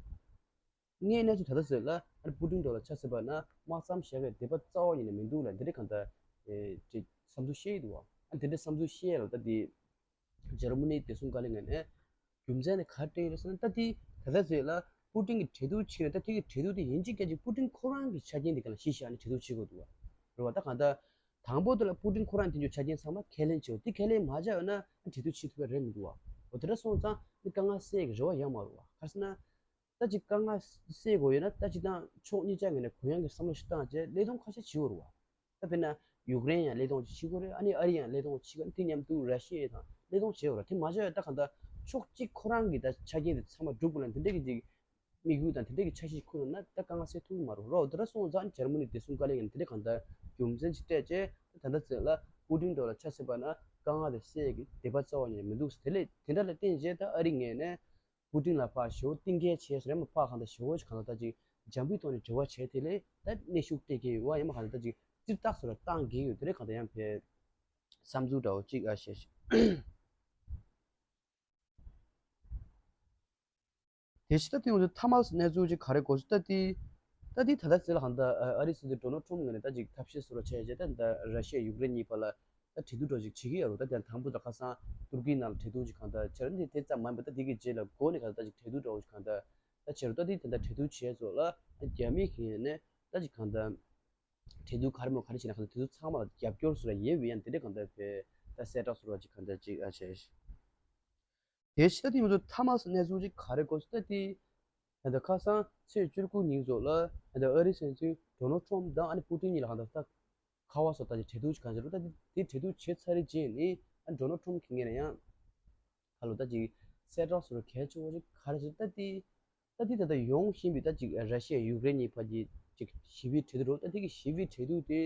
ངས་གནས་ཚུལ་ད་ལྟ་ཟེར་ལ་ཨ་པུ་ཏིན་འགྲོ་ལ་ཆ་ཟེར་བ་ན་དམག་མཚམས་བཞག་གི་དེ་པ་རྩ་བ་ཉིད་ནས་མི་འདུག་ལ་འདི་འདྲ་གང་ལྟར་ཅིག་བསམ་ཚུལ་བཤད་ཡི་འདུག་བ། ཨ་འདི་འདྲ་བསམ་ཚུལ་བཤད་ལ་ད་དེ། འཇར་མ་ནི་བདེ་སྲུང་བཀའ་བློན་ངོས་ནས་རྒྱུ་མཚན་ནི་ག་རེ་བསྟན་ཡོད་ཟེར་ན་ད་དེ་ད་ལྟ་ཟེར་ལ་པུ་ཏིན་གྱི་གྲོས་བསྡུར་བྱེད་ན་ད་དེ་གི་གྲོས་བསྡུར་དེ་ཡིན་གཅིག་རྐྱང་གཅིག་པུ་ཏིན་ཁོ་རང་གི་ཆ་རྐྱེན་དེ་ག་ལ་གཞི་བཞག་ནས་གྲོས་བསྡུར་བྱེད་དགོས་འདུག་བ། རེད་བ། ད་གང་ལྟར་དང་པོ་དེ་ལ་པུ་ཏིན་ཁོ་རང་དེ་ཚོ་ཆ་རྐྱེན་ཚང་མ་ཁས་ལེན་བྱེད་དགོས། དེ་ཁས་ལེན་མ་བྱས་ཡོད་ན་གྲོས་བསྡུར་བྱེད་ཐུབ་ཀྱི་རེད་མི་འདུག་བ། འོ་དེ་འདྲ་སོང་ཙང་ནི་དཀའ་ངལ་སེལ་གྱི་རེ་བ་ཡོད་མ་རེད་བ། ག་རེ་ཟེར་ན། ད་ཅིག་དཀའ་ངལ་སེལ་དགོས་ཡོད་ན་ད་ཅིག་དང་ཕྱོགས་གཉིས་ཆ་ངོས་ནས་གུ་ཡངས་ཀྱི་བསམ་བློ་ཞིག་བཏང་བྱས་བློས་གཏོང་ཁ་ཤས་བྱེད་དགོས་རེད་བ། ད་དཔེར་ན་ཡུཀ་རེན་ཡང་བློས་གཏོང་བྱེད་དགོས་རེད། ཨ་ནི་ཨ་རི་ཡང་བློས་གཏོང་བྱེད་དགོས། དེ་མཉམ་དུ་ར་ཤི་ཡ་དང་བློས་གཏོང་བྱེད་དགོས་རེད། དེ་མ་བྱས་ཡོད་ད་གང་ལྟར་ཕྱོགས་གཅིག་ཁོ་རང་གི་ད་ཆ་རྐྱེན་དེ་ཚང་མ་འགྲུབ་དགོས་ལ་འདི་འདྲ་གི་ཅིག་དམིགས་ཡུལ་དང་དེ་འདྲ་གི་འཆར་གཞི་ཁུར་ཡོང་ན་ད་དཀའ་ངལ་སེལ་ཐུབ་ཀྱི་མ་རེད་རོ། དེ་འདྲ་སོང་ཙང་འཇར་མ་ནི་བདེ་སྲུང་བཀའ་བློན་ངོས་ནས་དེ་འདྲ་གང་ལྟར་རྒྱུ་མཚན་ཅིག་སྤྲད་བྱས་ད་ལྟ་ཚེ་ལ་པུ་ཏིན་འགྲོ་ལ་ཆ་སྲིད་པ་ན་དཀའ་ངལ་དེ་སེལ་གྱི་དད་པ་རྩ་བ་ཉིད་ནས་མི་འདུག་དེ་ལས་དེ་འདྲ་ལ་བརྟེན་བྱས་ད་ཨ་རི་ངོས་ནས། པུ་ཏིན་ལ་ཕར་ཞེ་པོ་གཏིང་སྐྱེལ་བྱས་ཟེར་མ་ཕར་གང་ལྟར་ཞེ་པོ་ཅིག་གང་ལྟར་ད་ཅིག་འཇམ་པོའི་ཐོག་ནས་འབྲེལ་བ་བྱས་དེ་ལས་ད་གནོན་ཤུགས་སྤྲད་ཀྱི་ཡོད་བ་ཡང་མ་གང་ལྟར་ད་ཅིག་རྩིས་རྟགས་སུ་ལ་བཏང་གི་ཡོད་དེ་རེད་གང་ལྟར་ཡང་ཕེ་བསམ་ཚུལ་འདྲ་བོ་ཅིག་ཨ་བཤད་ཤིག་དེ་ཕྱི་ད་དེ་ཡོང་དུས་ཐ་མལ་གནས་ཚུལ་ཅིག་ག་རེ་གོ་སོང་ད་དེ་ད་དེ་ད་ལྟ་ཚེ་ལ་གང་ལྟར་ཨ་རི་སྲིད་འཛིན་ཌོ་ནལ་ཊམ་ངོས་ནས་ད་ཅིག་ཐབས་ཤེས་སུ་ལ་བྱས་རྗེས་ད་ད་ར་ཤི་ཡ་ཡུཀ་རེན་གཉིས་བར་ལ། ད་གྲོས་བསྡུར་འདྲ་བོ་ཅིག་བྱེད་ཀྱི་ཡོད་རེད། ད་དེ་དང་པོ་ད་ཁ་སང་ཏུར་ཀི་ནང་ལ་གྲོས་བསྡུར་ཅིག་གང་ལྟར་བྱས་རེད། འདི་དེ་ཙམ་མ་ཡིན་པ་ད་དེ་གི་རྗེས་ལ་འགོ་ནས་གང་ལྟར་ད་ཅིག་གྲོས་བསྡུར་འདྲ་བོ་ཅིག་གང་ལྟར་ད་བྱས་རེད། ད་དེ་དེ་འདྲ་གྲོས་བསྡུར་བྱས་ཚོ་ལ་རྒྱ་མི་གི་ནས་ད་ཅིག་གང་ལྟར་གྲོས་བསྡུར་ག་རེ་མོ་ག་རེ་བྱས་ན་གང་ལྟར་དེ་ཚོ་ཚང་མ་ལ་རྒྱབ་སྐྱོར་སུ་ལ་ཡོད་པའི་ཡང་དེ་འདྲ་གང་ལྟར་བས་ད་གསལ་བསྒྲགས་སུ་ལ་ཅིག་གང་ལྟར་ཅིག་ཨ་བྱས། དེ་ཕྱི་ད་དེ་མི་ཚོ་ཐ་མལ་གནས་ཚུལ་ཅིག་ག་རེ་གོ་སོང་ད་དེ། ད་ལྟ་ཁ་སང་ཚེས་བཅུ་དགུ་ཉིན་ཚོ་ལ་ད་ལྟ་ཨ་རིའི་སྲིད་འཛིན་ཌོ་ནལ་ཊམ་དང་ཨ་ནི་པུ་ཏིན་གཉིས་ལ་གང་ལྟར་ད་ཁ་པར་སོགས་ད་ཅིག་གྲོས་བསྡུར་ཅིག་གང་བྱས་རེད། ད་དེ་གྲོས་བསྡུར་བྱས་ཚར་རེད་རྗེས་ནི་ཨ་ཌོ་ནལ་ཊམ་གྱི་ངོས་ནས་ཡང་ཁ་ལོ་ད་ཅིག་གསལ་བསྒྲགས་སོགས་གལ་ཆེ་བོ་ཅིག་ག་རེ་བྱས་ད་དེ་ད་དེ་ད་ལྟ་ཡོང་བཞིན་པའི་ད་ཅིག་ར་ཤི་ཡ་ཡུཀ་རེན་གཉིས་བར་གྱི་ཅིག་ཞི་བའི་གྲོས་བསྡུར་རོ། ད་དེ་གི་ཞི་བའི་གྲོས་བསྡུར་དེ་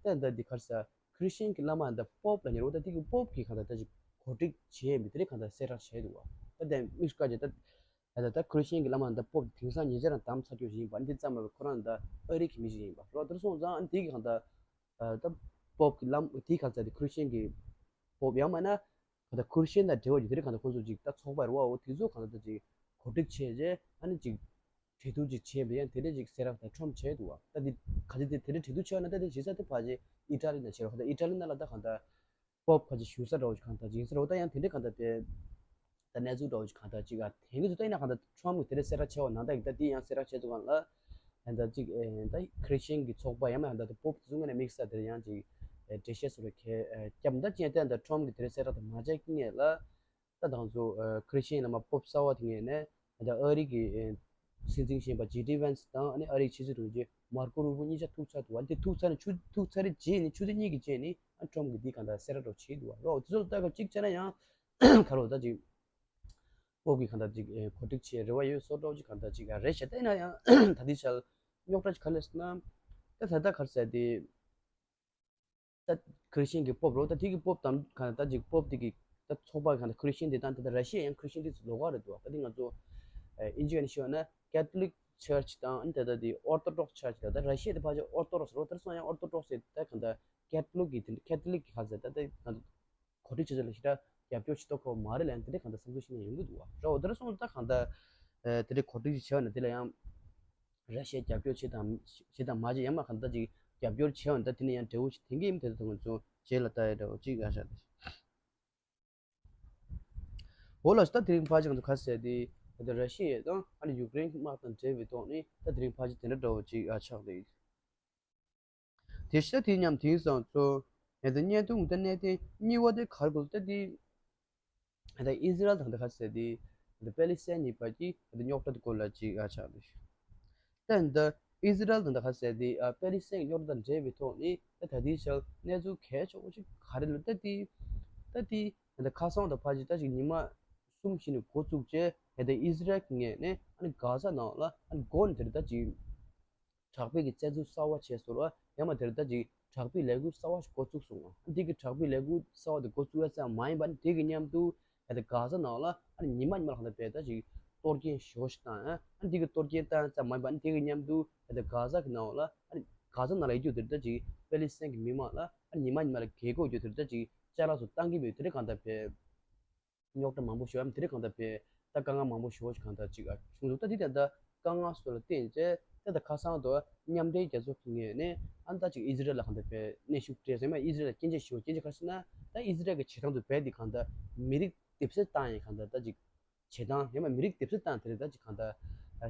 ད་ད་དེ་ག་རེ་ཟ་ཁྲི་སི་ཅན་གྱི་བླ་མ་ད་པོབ་ལ་ཉེ་རོ། ད་དེ་གི་པོབ་གི་གང་ལྟར་ད་ཅིག་གོ་སྒྲིག་བྱས་ཡིན་པའི་དེ་རིང་གང་ལྟར་གསལ་བསྒྲགས་བྱས་འདུག་བ། ད་དེ་དམིགས་སུ་བཀར་རྗེས་ད་ད་ད་ད་ཁྲི་སི་ཅན་གྱི་བླ་མ་ད་པོབ་དེང་སང་ཉེ་ཆར་རང་དམ་ཚར་རྒྱུ་ཞིག་ཡིན་པ་འདི་ཙམ་མ་ཁོ་རང་ད་ཨ་རི་གི་མི་ཞིག་ཡིན་པ་རོ། དེར་སོང་ཙང་དེ་གི་གང་ལྟར་ད་པོབ་གི་བླ་མ་དེ་གང་ལྟར་དེ་ཁྲི་སི་ཅན་གྱི་པོབ་ཡང་མིན་ན་གང་ལྟར་ཁྲི་སི་ཅན་དང་འབྲེལ་བ་ཡོད་དེ་རིང་གང་ལྟར་ཁོང་ཚོ་ཅིག་ད་ཚོགས་པ་རེད་བ། འོ་དེ་ཚོ་གང་ལྟར་ད་ཅིག་གོ་སྒྲིག་བྱས་རྗེས་ཨ་ནི་ཅིག་གྲོས་བསྡུར་ཅིག་བྱས་པ་ཡང་དེ་འདྲ་ཅིག་གསལ་བསྒྲགས་དང་ཁྲོམ་བྱས་འདུག་བ། ད་འདི་ག་ཚོད་དེ་དེ་འདྲ་གྲོས་བསྡུར་བྱས་ན་ད་དེ་བྱེད་ས་དེ་ཕལ་ཆེར་ཨི་ཊ་ལི་ན་བྱས་རོགས། ད་ཨི་ཊ་ལི་ན་ལ་ད་གང་ལྟར་པོབ་ཁ་ཅིག་བཞུགས་ས་འདྲ་བོ་ཅིག་གང་ལྟར་ཅིག་ཡིན་ས་རོགས། ད་ཡང་དེ་འདྲ་གང་ལྟར་དེ་ད་གནས་ཚུལ་འདྲ་བོ་ཅིག་གང་ལྟར་ཅིག་ཨ་དེང་གི་ཚོ་ད་ཡིན་ན་གང་ལྟར་ཁྲོམ་གི་དེ་འདྲ་གསལ་བསྒྲགས་བྱས་བ་ནང་ད་ཡིག་ད་དེ་ཡང་གསལ་བསྒྲགས་བྱས་ཚུལ་གང་ལ་ད་ཅིག་ཨེ་ད་ཁྲི་སི་ཅན་གི་ཚོགས་པ་ཡང་མ་ཡང་ད་ད་པོབ་དེ་ཚོ་ངོས་ནས་དམིགས་ས་དེར་ཡང་ཅིག་ཨེ་འགྲེལ་བཤད་སོགས་ལ་ཁྱེད་ཨེ་བརྒྱབ་ད་ཅི་ཡང་ད་ད་ཁྲོམ་གི་དེ་འདྲ་གསལ་བསྒྲགས་དེ་མ་བྱས་ཀྱི་ངེས་ལ། ད་དང་ཚོ་ཁྲི་སི་ཅན་བླ་མ་པོབ་གསར་བ་དེ་ངོས་ནས་ད་ཨ་རི་གི་སྲིད་འཛིན་གཞོན་པ་ཇེ་ཌི་ཝན་སི་དང་ཨ་ནི་ཨ་རི་གི་ཕྱི་སྲིད་དྲུང་ཆེ་མར་ཀོ་རུ་བོ་གཉིས་ཆ་ཐུག་ཚར་འདུག་བ། འདི་ཐུག་ཚར་ནས་ཆུ་ཐུག་ཚར་རེ་རྗེས་ནས་ཆུ་ཚོད་གཉིས་ཀྱི་རྗེས་ནས་ཨ་ཁྲོམ་གི་འདི་གང་ལྟར་གསལ་བསྒྲགས་འདྲ་བྱས་འདུག་བ། རོགས་དེ་ཚོ་ལ་ལྟ་སྐབས་གཅིག་བྱས་ན་ཡང་ག་རོགས་ད་ཅིག་ པོབ་ཀྱིས་གང་ལྟར་ཅིག་ཨེ་གོ་སྒྲིག་བྱེད་རེ་བ་ཡོད་བཟོ་འདྲ་ཅིག་གང་ལྟར་ཅིག་རེད་ཤག་ད་ཡིན་ན་ཡང་ད་ལྟའི་ཆར་རྙོག་དྲ་ཅིག་ག་རེ་སླེབས་སོང་ན། ད་ད་ལྟ་ག་རེ་ཟེར་དེ། ད་ཁ་རི་ཤན་གྱི་པོབ་རོ། ད་དེ་གི་པོབ་དམ་གང་ལྟར་ཅིག་པོབ་དེ་གི་ད་ཚོགས་པ་གང་ལྟར་ཁ་རི་ཤན་དེ་དང་ད་ལྟ་ར་ཤི་ཡ་ཡང་ཁ་རི་ཤན་དེ་ཚོ་ལོགས་ཀ་རེད་འདུག་ད་དེ་ང་ཚོ་ཨེ་ཨིན་ཇི་ག་ནས་ཤེས་པ་ན་Catholic Church དང་ཨ་ནི་ད་ལྟ་དེ་Orthodox Church ད་ད་ར་ཤི་ཡ་དེ་ཕལ་ཆེར་Orthodox རོ། ད་སོང་ཡང་Orthodox ཟེར་ད་གང་ལྟར་Catholic གི་དེ་Catholic གི་ག་ཟེར་ད་ད་ང་ཚོ་གོ་སྒྲིག་བྱེད་ཚུལ་ལ་ཞེ་དྲག་རྒྱབ་སྐྱོར་བྱེད་ཐུབ་ཀྱི་མ་རེད་ལབ་ནས་དེ་འདྲའི་གང་ལྟར་བསམ་ཚུལ་ཞིག་ནས་ཡོང་གི་འདུག་བ། རོ་དེ་འདྲ་སོང་ད་གང་ལྟར་ཨེ་དེ་འདྲའི་གོ་སྒྲིག་ཅིག་བྱས་པ་ན་དེ་ལ་ཡང་ར་ཤི་ཡ་རྒྱབ་སྐྱོར་བྱེད་དང་བྱེད་དང་མ་བྱེད་ཡང་མ་གང་ལྟར་ཅིག་རྒྱབ་སྐྱོར་བྱས་པ་ན་ད་དེ་ནས་ཡང་འབྲས་བུ་ཞིག་ཐོན་གྱི་ཡིན། དེ་ཚོ་ང་ཚོ་རྗེས་ལ་ལྟ་ཡ་འདྲ་བོ་ཅིག་ཡ་ཤག་དེ། འོ་ལགས་སོ། ད་དེ་རིང་ཕལ་ཆེར་ང་ཚོ་ག་ཟེར་དེ་ད་ར་ཤི་ཡ་དང་ཨ་ནི་ཡུཀ་རེན་དམག་དང་འབྲེལ་བའི་ཐོག་ནས་ད་དེ་རིང་ཕལ་ཆེར་དེ་འདྲ་འདྲ་བོ་ཅིག་ཨ་ཆགས་འདུག་དེ་ཤ་དེ་མཉམ་དེང་སང་ཚོ་ཡང་ད་བརྙན་ཐུང་ད་གནད་དོན་གཉིས་པ་དེ་ག་རེ་དགོས་ད་དེ་ད་ཨི་ཟི་རལ་དང་ད་ག་ཟེར་དེ་ད་པེ་ལི་སི་ཐན་གཉིས་བར་གྱི་ད་རྙོག་དྲ་དེ་སྐོར་ལ་ཅིག་ཨ་ཆགས་འདུག་ད་ད་ཨི་ཟི་རལ་དང་ད་ག་ཟེར་དེ་ཨ་པེ་ལི་སི་ཐན་གྱི་རྙོག་དྲ་དང་འབྲེལ་བའི་ཐོག་ནས་ད་ད་ལྟའི་ཆར་གནས་ཚུལ་གལ་ཆེ་བོ་ཅིག་ག་རེ་ལབ་ད་དེ་ད་དེ་ད་ཁ་སང་ད་ཕལ་ཆེར་ད་ཅིག་ཉི་མ་གསུམ་བཞི་ནས་འགོ་བཙུགས་བྱས་ད་ཨི་ཟི་རལ་གྱི་ངོས་ནས་ཨ་ནི་གྷ་ཟ་ནང་ལ་ཨ་ནི་འགོ་ནས་དེ་རིང་ད་ཅིག་དྲག་པོའི་གི་བཙན་འཛུལ་གསར་བ་བྱས་སོང་ར། ཡང་མ་དེར་ད་ཅིག་དྲག་པོའི་ལས་འགུལ་གསར་བ་ཞིག་འགོ་བཙུགས་སོང་། འདི་གི་དྲག་པོའི་ལས་འགུལ་གསར་བ་དེ་འགོ་བཙུགས་ཡ་ཙམ་མ་ཡིན་པ་ནི་དེ་གི་མཉམ་དུ་ད་ལྟ་གྷ་ཟ་ནང་ལ་ཨ་ནི་ཉི་མ་ཉི་མ་ལ་གང་ལྟར་བས་ད་ཅིག་གཏོར་སྐྱོན་ཞེ་པོ་ཞིག་བཏང་ཡ། ཨ་ནི་འདི་གི་གཏོར་སྐྱོན་བཏང་ཡ་ཙམ་མ་ཡིན་པ་ནི་དེ་གི་མཉམ་དུ་ད་ལྟ་གྷ་ཟ་གི་ནང་ལ་ཨ་ནི་གྷ་ཟ་ནང་ལ་ཡོད་རྒྱུ་དེར་ད་ཅིག་པེ་ལི་སི་ཐན་གི་མི་མང་ལ་ཨ་ནི་ཉི་མ་ཉི་མ་ལ་རྒས་འཁོགས་རྒྱུ་དེར་ད་ཅིག་ཅ་ལག་ཚོ་བཏང་གི་མེད། དེ་རིང་གང་ལྟར་བས། རྙོག་དྲ་མང་པོ་ཞིག་ཡོད་དེ་རིང་གང་ལྟར་བས་ད་དཀའ་ངལ་མང་པོ་ཞིག་གང་ལྟར་ཅིག་ཨ་བྱུང་འདུག་ད་དེ་ད་ལྟ་དཀའ་ངལ་སོགས་ལ་བརྟེན་བྱས་ད་ལྟ་ཁ་སང་དུ་མཉམ་འབྲེལ་རྒྱལ་ཚོགས་ཀྱི་ངོས་ནས་ཨ་ནི་ད་ཅིག་ཨི་ཟི་རལ་ལ་གང་ལྟར་བས་གནོན་ཤུགས་སྤྲད་ཟེར་མ་ཨི་ཟི་རལ་ལ་སྐྱོན་བརྗོད་ཞུ་བ་སྐྱོན་བརྗོད་ག་རེ་ཟེར་ན་ད་ཨི་ཟི་རལ་གྱི་བྱེད་སྟངས་དུ་བས་དེ་གང་ལྟར་མི་རིགས་སྡེབ་གསོད་བཏང་ཡས་གང་ལྟར་ད་ཅིག་བྱེད་སྟངས་ཡང་མ་མི་རིགས་སྡེབ་གསོད་བཏང་དེ་རེད་ད་ཅིག་གང་ལྟར་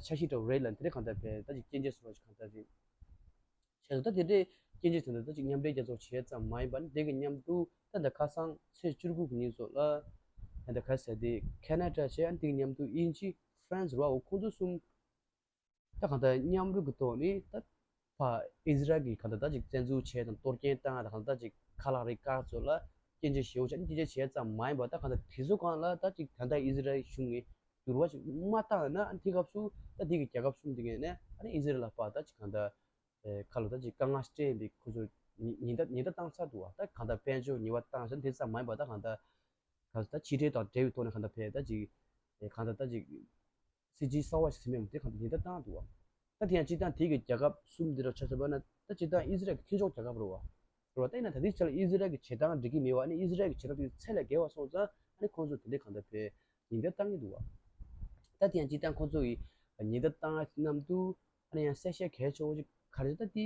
འཆར་གཞི་འདྲ་བོ་རེད་ལ་དེ་རིང་གང་ལྟར་བས་ད་ཅིག་སྐྱོན་བརྗོད་སོགས་ཅིག་གང་ལྟར་རེད། བྱས་ཙང་ད་དེ་འདྲའི་སྐྱོན་བརྗོད་དེ་འདྲ་ད་ཅིག་མཉམ་འབྲེལ་རྒྱལ་ཚོགས་བྱས་ཙམ་མ་ཡིན་པ་ནི་དེ་གི་མཉམ་དུ་ད་ལྟ་ཁ་སང་ཚེས་བཅུ་དགུ་གི་ཉིན་སོགས་ལ་ད་ལྟ་ག་ཟེར་དེ་ཁེ་ན་ཌ་བྱས་ཨ་ནི་དེ་གི་མཉམ་དུ་དབྱིན་ཇི་ཧྥ་རན་སི་རེད་བ། འོ་ཁོང་ཚོ་གསུམ་ད་གང་ལྟར་མཉམ་རུབ་ཀྱི་ཐོག་ནས་ད་ཕ་ཨི་ཟི་རལ་གྱི་གང་ལྟར་ད་ཅིག་བཙན་འཛུལ་བྱས་དང་གཏོར་སྐྱོན་བཏང་ད་གང་ལྟར་ད་ཅིག་ཁ་ལག་རིགས་བཀག་ཚོད་ལ་སྐྱོན་བརྗོད་ཞེ་པོ་བྱས་ཨ་ནི་སྐྱོན་བརྗོད་བྱས་ཙམ་མ་ཡིན་པ་ད་གང་ལྟར་དེ་ཚོ་སྒང་ལ་ད་ཅིག་ད་ལྟ་ཨི་ཟི་རལ་གཞུང་གིས་འགྱུར་བ་ཞིག་མ་བཏང་ན་ཨ་ནི་དེ་སྐབས་སུ་ད་དེ་གི་རྒྱལ་ཁབ་གསུམ་དེ་གས་ནས་ཨ་ནི་ཨི་ཟི་རལ་ལ་ཕར་ད་ཅིག་གང་ལྟར་ཨེ་ཁ་ལོ་ད་ཅིག་དཀའ་ངལ་སྤྲད་ཡིན་པའི་ཁོ་ཚོ་ཉེན་ཉེན་བརྡ་ཉེན་བརྡ་བཏང་ཚར་འདུག་བ། ད་གང་ལྟར་དཔལ་འབྱོར་ཉེན་བརྡ་བཏང་ཟེར་དེ་ཙམ་མ་ཡིན་པ་ད་གང་ལྟར་ག་ད་ཕྱི་འབྲེལ་དང་འབྲེལ་བའི་ཐོག་ནས་གང་ལྟར་ཕེ་ད་ཅིག་ཨེ་གང་ལྟར་ད་ཅིག་སྲིད་ཇུས་གསར་བ་ཞིག་ཟིན་མེད་དེ་གང་ལྟར་ཉེན་བརྡ་བཏང་འདུག་བ། ད་དེ་ཡང་སྤྱིར་བཏང་དེ་གི་རྒྱལ་ཁབ་གསུམ་འདི་རུ་ཆ་མཚོན་པ་ན་ད་སྤྱིར་བཏང་ཨི་ཟི་རལ་གྱི་མཐུན་ཕྱོགས་རྒྱལ་ཁབ་རེད་བ། རེད་བ། ད་ཡིན་ན་ད་ལྟའི་ཆར་ལ་ཨི་ཟི་རལ་གྱི་བྱེད་སྟངས་འགྲིག་གི་མེད་བ། ཨ་ནི་ཨི་ཟི་རལ་གྱི་བྱེད་སྟངས་དེ་ཚད་ལས་བརྒལ་བ་སོང་ཙང་ཨ་ནི་ཁོང་ཚོ་དེ་འདྲའི་གང་ལྟར་ཕེ་ཉེན་བརྡ་བཏང་གི་འདུག་བ། ད་དེ་ཡང་སྤྱིར་བཏང་ཁོང་ཚོ་ཡི་ཉེན་བརྡ་བཏང་མཉམ་དུ་ཨ་ནི་ཡང་གསལ་བཤད་གལ་ཆེ་བོ་ཅིག་ག་རེ་ད་དེ་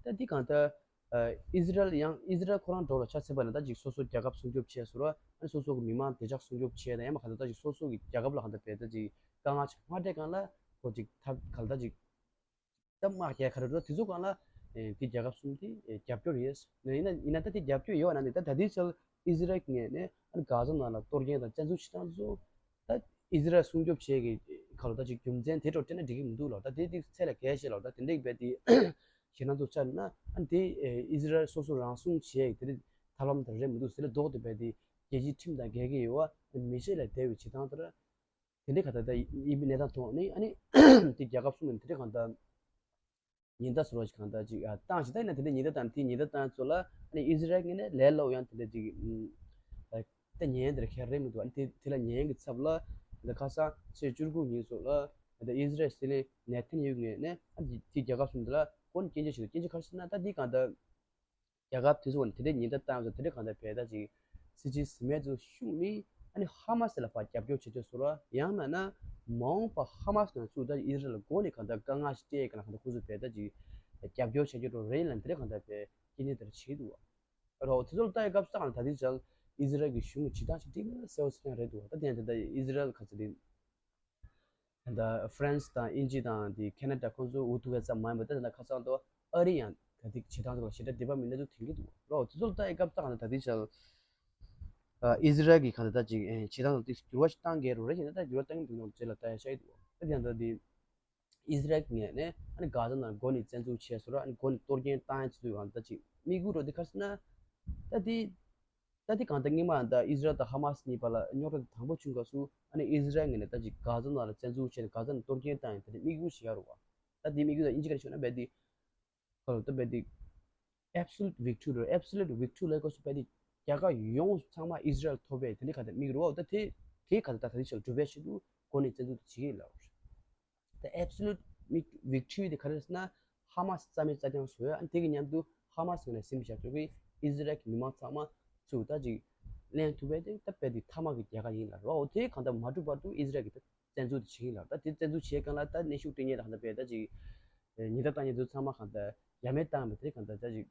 ད་དེ་གང་ལྟར་ཨ་ཨི་ཟི་རལ་ཡང་ཨི་ཟི་རལ་ཁོ་རང་འགྲོ་ལ་ཆ་མཚོན་པ་ན་ད་ཅིག་སོ་སོ་རྒྱལ་ཁབ་སྲུང་སྐྱོབ་བྱས་སོང་ར། ཨ་ནི་སོ་སོ་གི་མི་མང་བདེ་འཇགས་སྲུང་སྐྱོབ་བྱས་དང་ཡང་མ་གང་ལྟར་ད་ཅིག་སོ་སོ་གི་རྒྱལ་ཁབ་ལ་གང་ལྟར་བས་ད་ཅིག་དཀའ་ངལ་ཅིག་མ་སྤྲད་གང་ལ་ཁོ་ཅིག་ཐབས་གང་ལྟར་ཅིག་ད་དམག་རྒྱག་ག་རེ་འགྲོ་དེ་ཚོ་གང་ལ་ཨེ་དེ་རྒྱལ་ཁབ་གསུམ་དེ་ཨེ་རྒྱབ་སྐྱོར་ཡོད། ཡིན་ན་ཡིན་ན་ད་དེ་རྒྱབ་སྐྱོར་ཡོད་ན་ནི་ད་ད་ལྟའི་ཆར་ཨི་ཟི་རལ་གྱི་ངོས་ནས་ཨ་ནི་གྷ་ཟ་ནང་ལ་གཏོར་སྐྱོན་དང་བཙན་འཛུལ་བྱེད་སྟངས་ཚོ་ད་ཨི་ཟི་རལ་སྲུང་སྐྱོབ་བྱེད་ཀྱི་ཁ་ལོ་ད་ཅིག་རྒྱུ་མཚན་དེ་འདྲ་སྤྲད་ན་འགྲིག་གི་མི་འདུག་ལ། ད་དེ་དེ་ཚད་ལས་བརྒལ་ཞེས་ལ་ད་དེ་འདྲ་བས་དེ་ཞེད་སྣང་ཚོ་བཅར་ན་ཨ་ནི་དེ་ཨེ་ཨི་ཟི་རལ་སོ་སོ་རང་སྲུང་བྱེད་དེ་ཐབས་ལམ་དེ་རེད་མི་འདུག་ཟེར་ལ་ལྡོག་ཏུ་བས་དེ་རྒྱལ་སྤྱིའི་ཁྲིམས་དང་འགལ་གྱི་ཡོད་བ། མི་ཆོས་ལས་འདས་པའི་བྱེད་སྟངས་དེ་ར། དེ་འདྲའི་ག་ད་ད་ཡིན་པའི་གནས་སྟངས་ཐོག་ནས་ཨ་ནི་དེ་རྒྱལ་ཁབ་གསུམ་ནས་དེ་འདྲའི་གང་ལྟར་ཉེན་བརྡ་བཟོ་འདྲ་ཞིག་གང་ལྟར་ཅིག་ཨ་བཏང་ཞིག་ད་ཡིན་ན་དེ་འདྲའི་ཉེན་བརྡ་བཏང་དེ་ཉེན་བརྡ་བཏང་ཚོ་ལ་ཨ་ནི་ཨི་ཟི་རལ་ངོས་ནས་ལས་སླ་པོ་ཡང་དེ་འདྲ་ཅིག་ཨ་ད་ཉན་དེར་ཁྱེར་རེད་མི་འདུག་ཨ་ནི་དེ་དེ་ལ་ཉན་གྱི་ཚབ་ལ་ད་ཁ་སང་ཚེས་བཅུ་དགུ་ཉིན་སོགས་ལ་ད་ཨི་ཟི་རལ་སྲིད་བློན་ནེ་ཐན་ཡ་ཧུ་ངོས་ནས་ཨ་ནི་དེ་རྒྱལ་ཁབ་གསུམ་དེ་ལ་ཁོ་ནས་སྐྱོན་བརྗོད་ཞིག་སྐྱོན་བརྗོད་ག་རེ་ཟེར་ན་ད་དེ་གང་ལྟར། རྒྱལ་ཁབ་དེ་ཚོ་ནས་དེ་འདྲའི་ཉེན་བརྡ་བཏང་ཚོ་དེ་འདྲའི་གང་ལྟར་བས་ད་ཅིག་སྲིད་ཇུས་ཟིན་མེད་ཚོ་ཤུགས་ནི་ཨ་ནི་ཧ་མ་སི་ལ་ཕར་རྒྱབ་སྐྱོར་བྱེད་ཚོད་བཟོ་ར་ཡང་མིན་ན་མ་འོངས་པ་ཧ་མ་སི་ང་ཚོ་ད་ཨི་རན་ལ་མགོ་ནས་གང་ལྟར་དཀའ་ངལ་ཞིག་སྤྲད་གང་ལ་གང་ལྟར་ཁོ་ཚོ་བས་ད་ཅིག་རྒྱབ་སྐྱོར་བྱེད་རྒྱུ་རོ་རེད་ལ་དེ་འདྲའི་གང་ལྟར་བས་སྐྱེ་ནས་དེར་བྱེད་འདུག་བ། རོ་དེ་ཚོ་ལ་ལྟ་ཡི་སྐབས་སུ་ད་གང་ལ་ད་དེ་ཚོ་ཨི་ཟི་རལ་གྱི་གཞུང་གི་བྱེད་སྟངས་ཤིག་འགྲིག་ན་གསལ་བོ་ཟེར་ཡང་རེད་འདུག་བ། ད་དེ་ཡང་དེ་ལྟ་ཨི་ཟི་རལ་ག་ཚོད་རེད། ད་ཧྥ་རན་སི་དང་དབྱིན་ཇི་དང་དེ་ཁེ་ན་ཌ་ཁོང་ཚོ་འུ་ཐུག་པའི་ཙམ་མ་ཡིན་པར་ད་ད་ཁ་སང་དུ་ཨ་རི་ཡང་ད་དེ་བྱེད་སྟངས་དེ་ལ་ཞེ་དྲག་འདོད་པ་མེད་ན་ཚུལ་ཐོན་གྱི་འདུག་རོ། དེ་ཚོ་ལ་ལྟ་ཡི་སྐབས་ད་ད་དེ་ཆ་ཨི་ཟི་རལ་གྱི་ག་ད་ད་ཅིག་བྱེད་སྟངས་དེ་འགྱུར་བ་ཞིག་བཏང་གི་རོ་རེད། ཞེ་ན་ད་འགྱུར་བ་བཏང་གི་འདུག་ནམ་རྗེས་ལ་ལྟ་ཡ་ཤ་ཡི་འདུག་ད་དེ་ཡང་ད་དེ་ཨི་ཟི་རལ་གྱི་ངོས་ནས་ཨ་ནི་གྷ་ཟ་ནང་མགོ་ནས་བཙན་འཛུལ་བྱས་སོ་ར་ཨ་ནི་མགོ་ནས་གཏོར་སྐྱོན་བཏང་ཡ་ཚུལ་ཡང་ད་ཅིག་དམིགས་ཡུལ་རོ་དེ་ག་རེ་ཟེར་ན་ད་དེ། ད་དེ་གང་ལྟར་སྔོན་མ་ད་ཨིས་རལ་དང་ཧ་མ་སི་གཉིས་བར་ལ་རྙོག་དྲ་དེ་དང་པོ་བྱུང་སྐབས་སུ་ཨ་ནི་ཨིས་རལ་ངོས་ནས་ད་ཅིག་གྷ་ཛ་ནང་ལ་བཙན་འཛུལ་བྱས་ནས་གྷ་ཛ་ནས་གཏོར་སྐྱོན་བཏང་ཡིན། ད་དེ་དམིགས་ཡུལ་ཞིག་ཡོད་རེད་བ། ད་དེ་དམིགས་ཡུལ་ད་ཨིན་ཇི་སྐད་ནས་ཞུས་ན་རྦད་དེ་ཁོ་ལ་ད་རྦད་དེ་absolute victory རེད། absolute victory ལབ་སྐབས་སུ་རྦད་དེ་རྒྱལ་ཁ་ཡོངས་སུ་ཚང་མ་ཨིས་རལ་ཐོབ་པའི་དེ་འདྲ་གང་ལྟར་དམིགས་རེད་བ། ད་དེ་དེ་གང་ལྟར་ད་ད་ལྟའི་ཆར་གྲུབ་པའི་ཆེད་དུ་འགོ་ནས་བཙན་འཛུལ་དེ་བྱེད་ཀྱི་ཡིན་ལབ་རེད། The absolute victory དེ་ག་རེ་རེད་ཟེར་ན། ཧ་མ་སི་རྩ་མེད་རྩ་རྐྱང་བཟོ་ཡ། ཨ་ནི་དེ་གི་མཉམ་དུ་ཧ་མ་སི་ངོས་ནས་ཟིན་པའི་ཞབས་ཞུ་གི་ཨི་ཟི་རལ་གྱི་མི་མང་ཚང་མ་ཚུར་ད་ཅིག་ལེན་ཐུབ་པ་དེ་ད་རྦད་དེ་ཐ་མ་གི་རྒྱལ་ཁ་ཡིན་ལབ་རེད། འོ་དེ་གང་ལྟར་མ་གྲུབ་བར་དུ་ཨི་ཟི་རལ་གྱིས་ད་བཙན་འཛུལ་དེ་བྱེད་ཀྱི་ཡིན་ལབ། ད་དེ་བཙན་འཛུལ་བྱེད་སྒང་ལ་ད་གནོན་ཤུགས་སྤྲད་མཁན་ད་གང་ལྟར་རྦད་ད་ཅིག་ཉེན་བརྡ་བཏང་མཁན་དེ་ཚང་མ་གང་ལྟར་ཡ་མེད་བཏང་བ་དེ་གང་ལྟར་ད་ཅིག་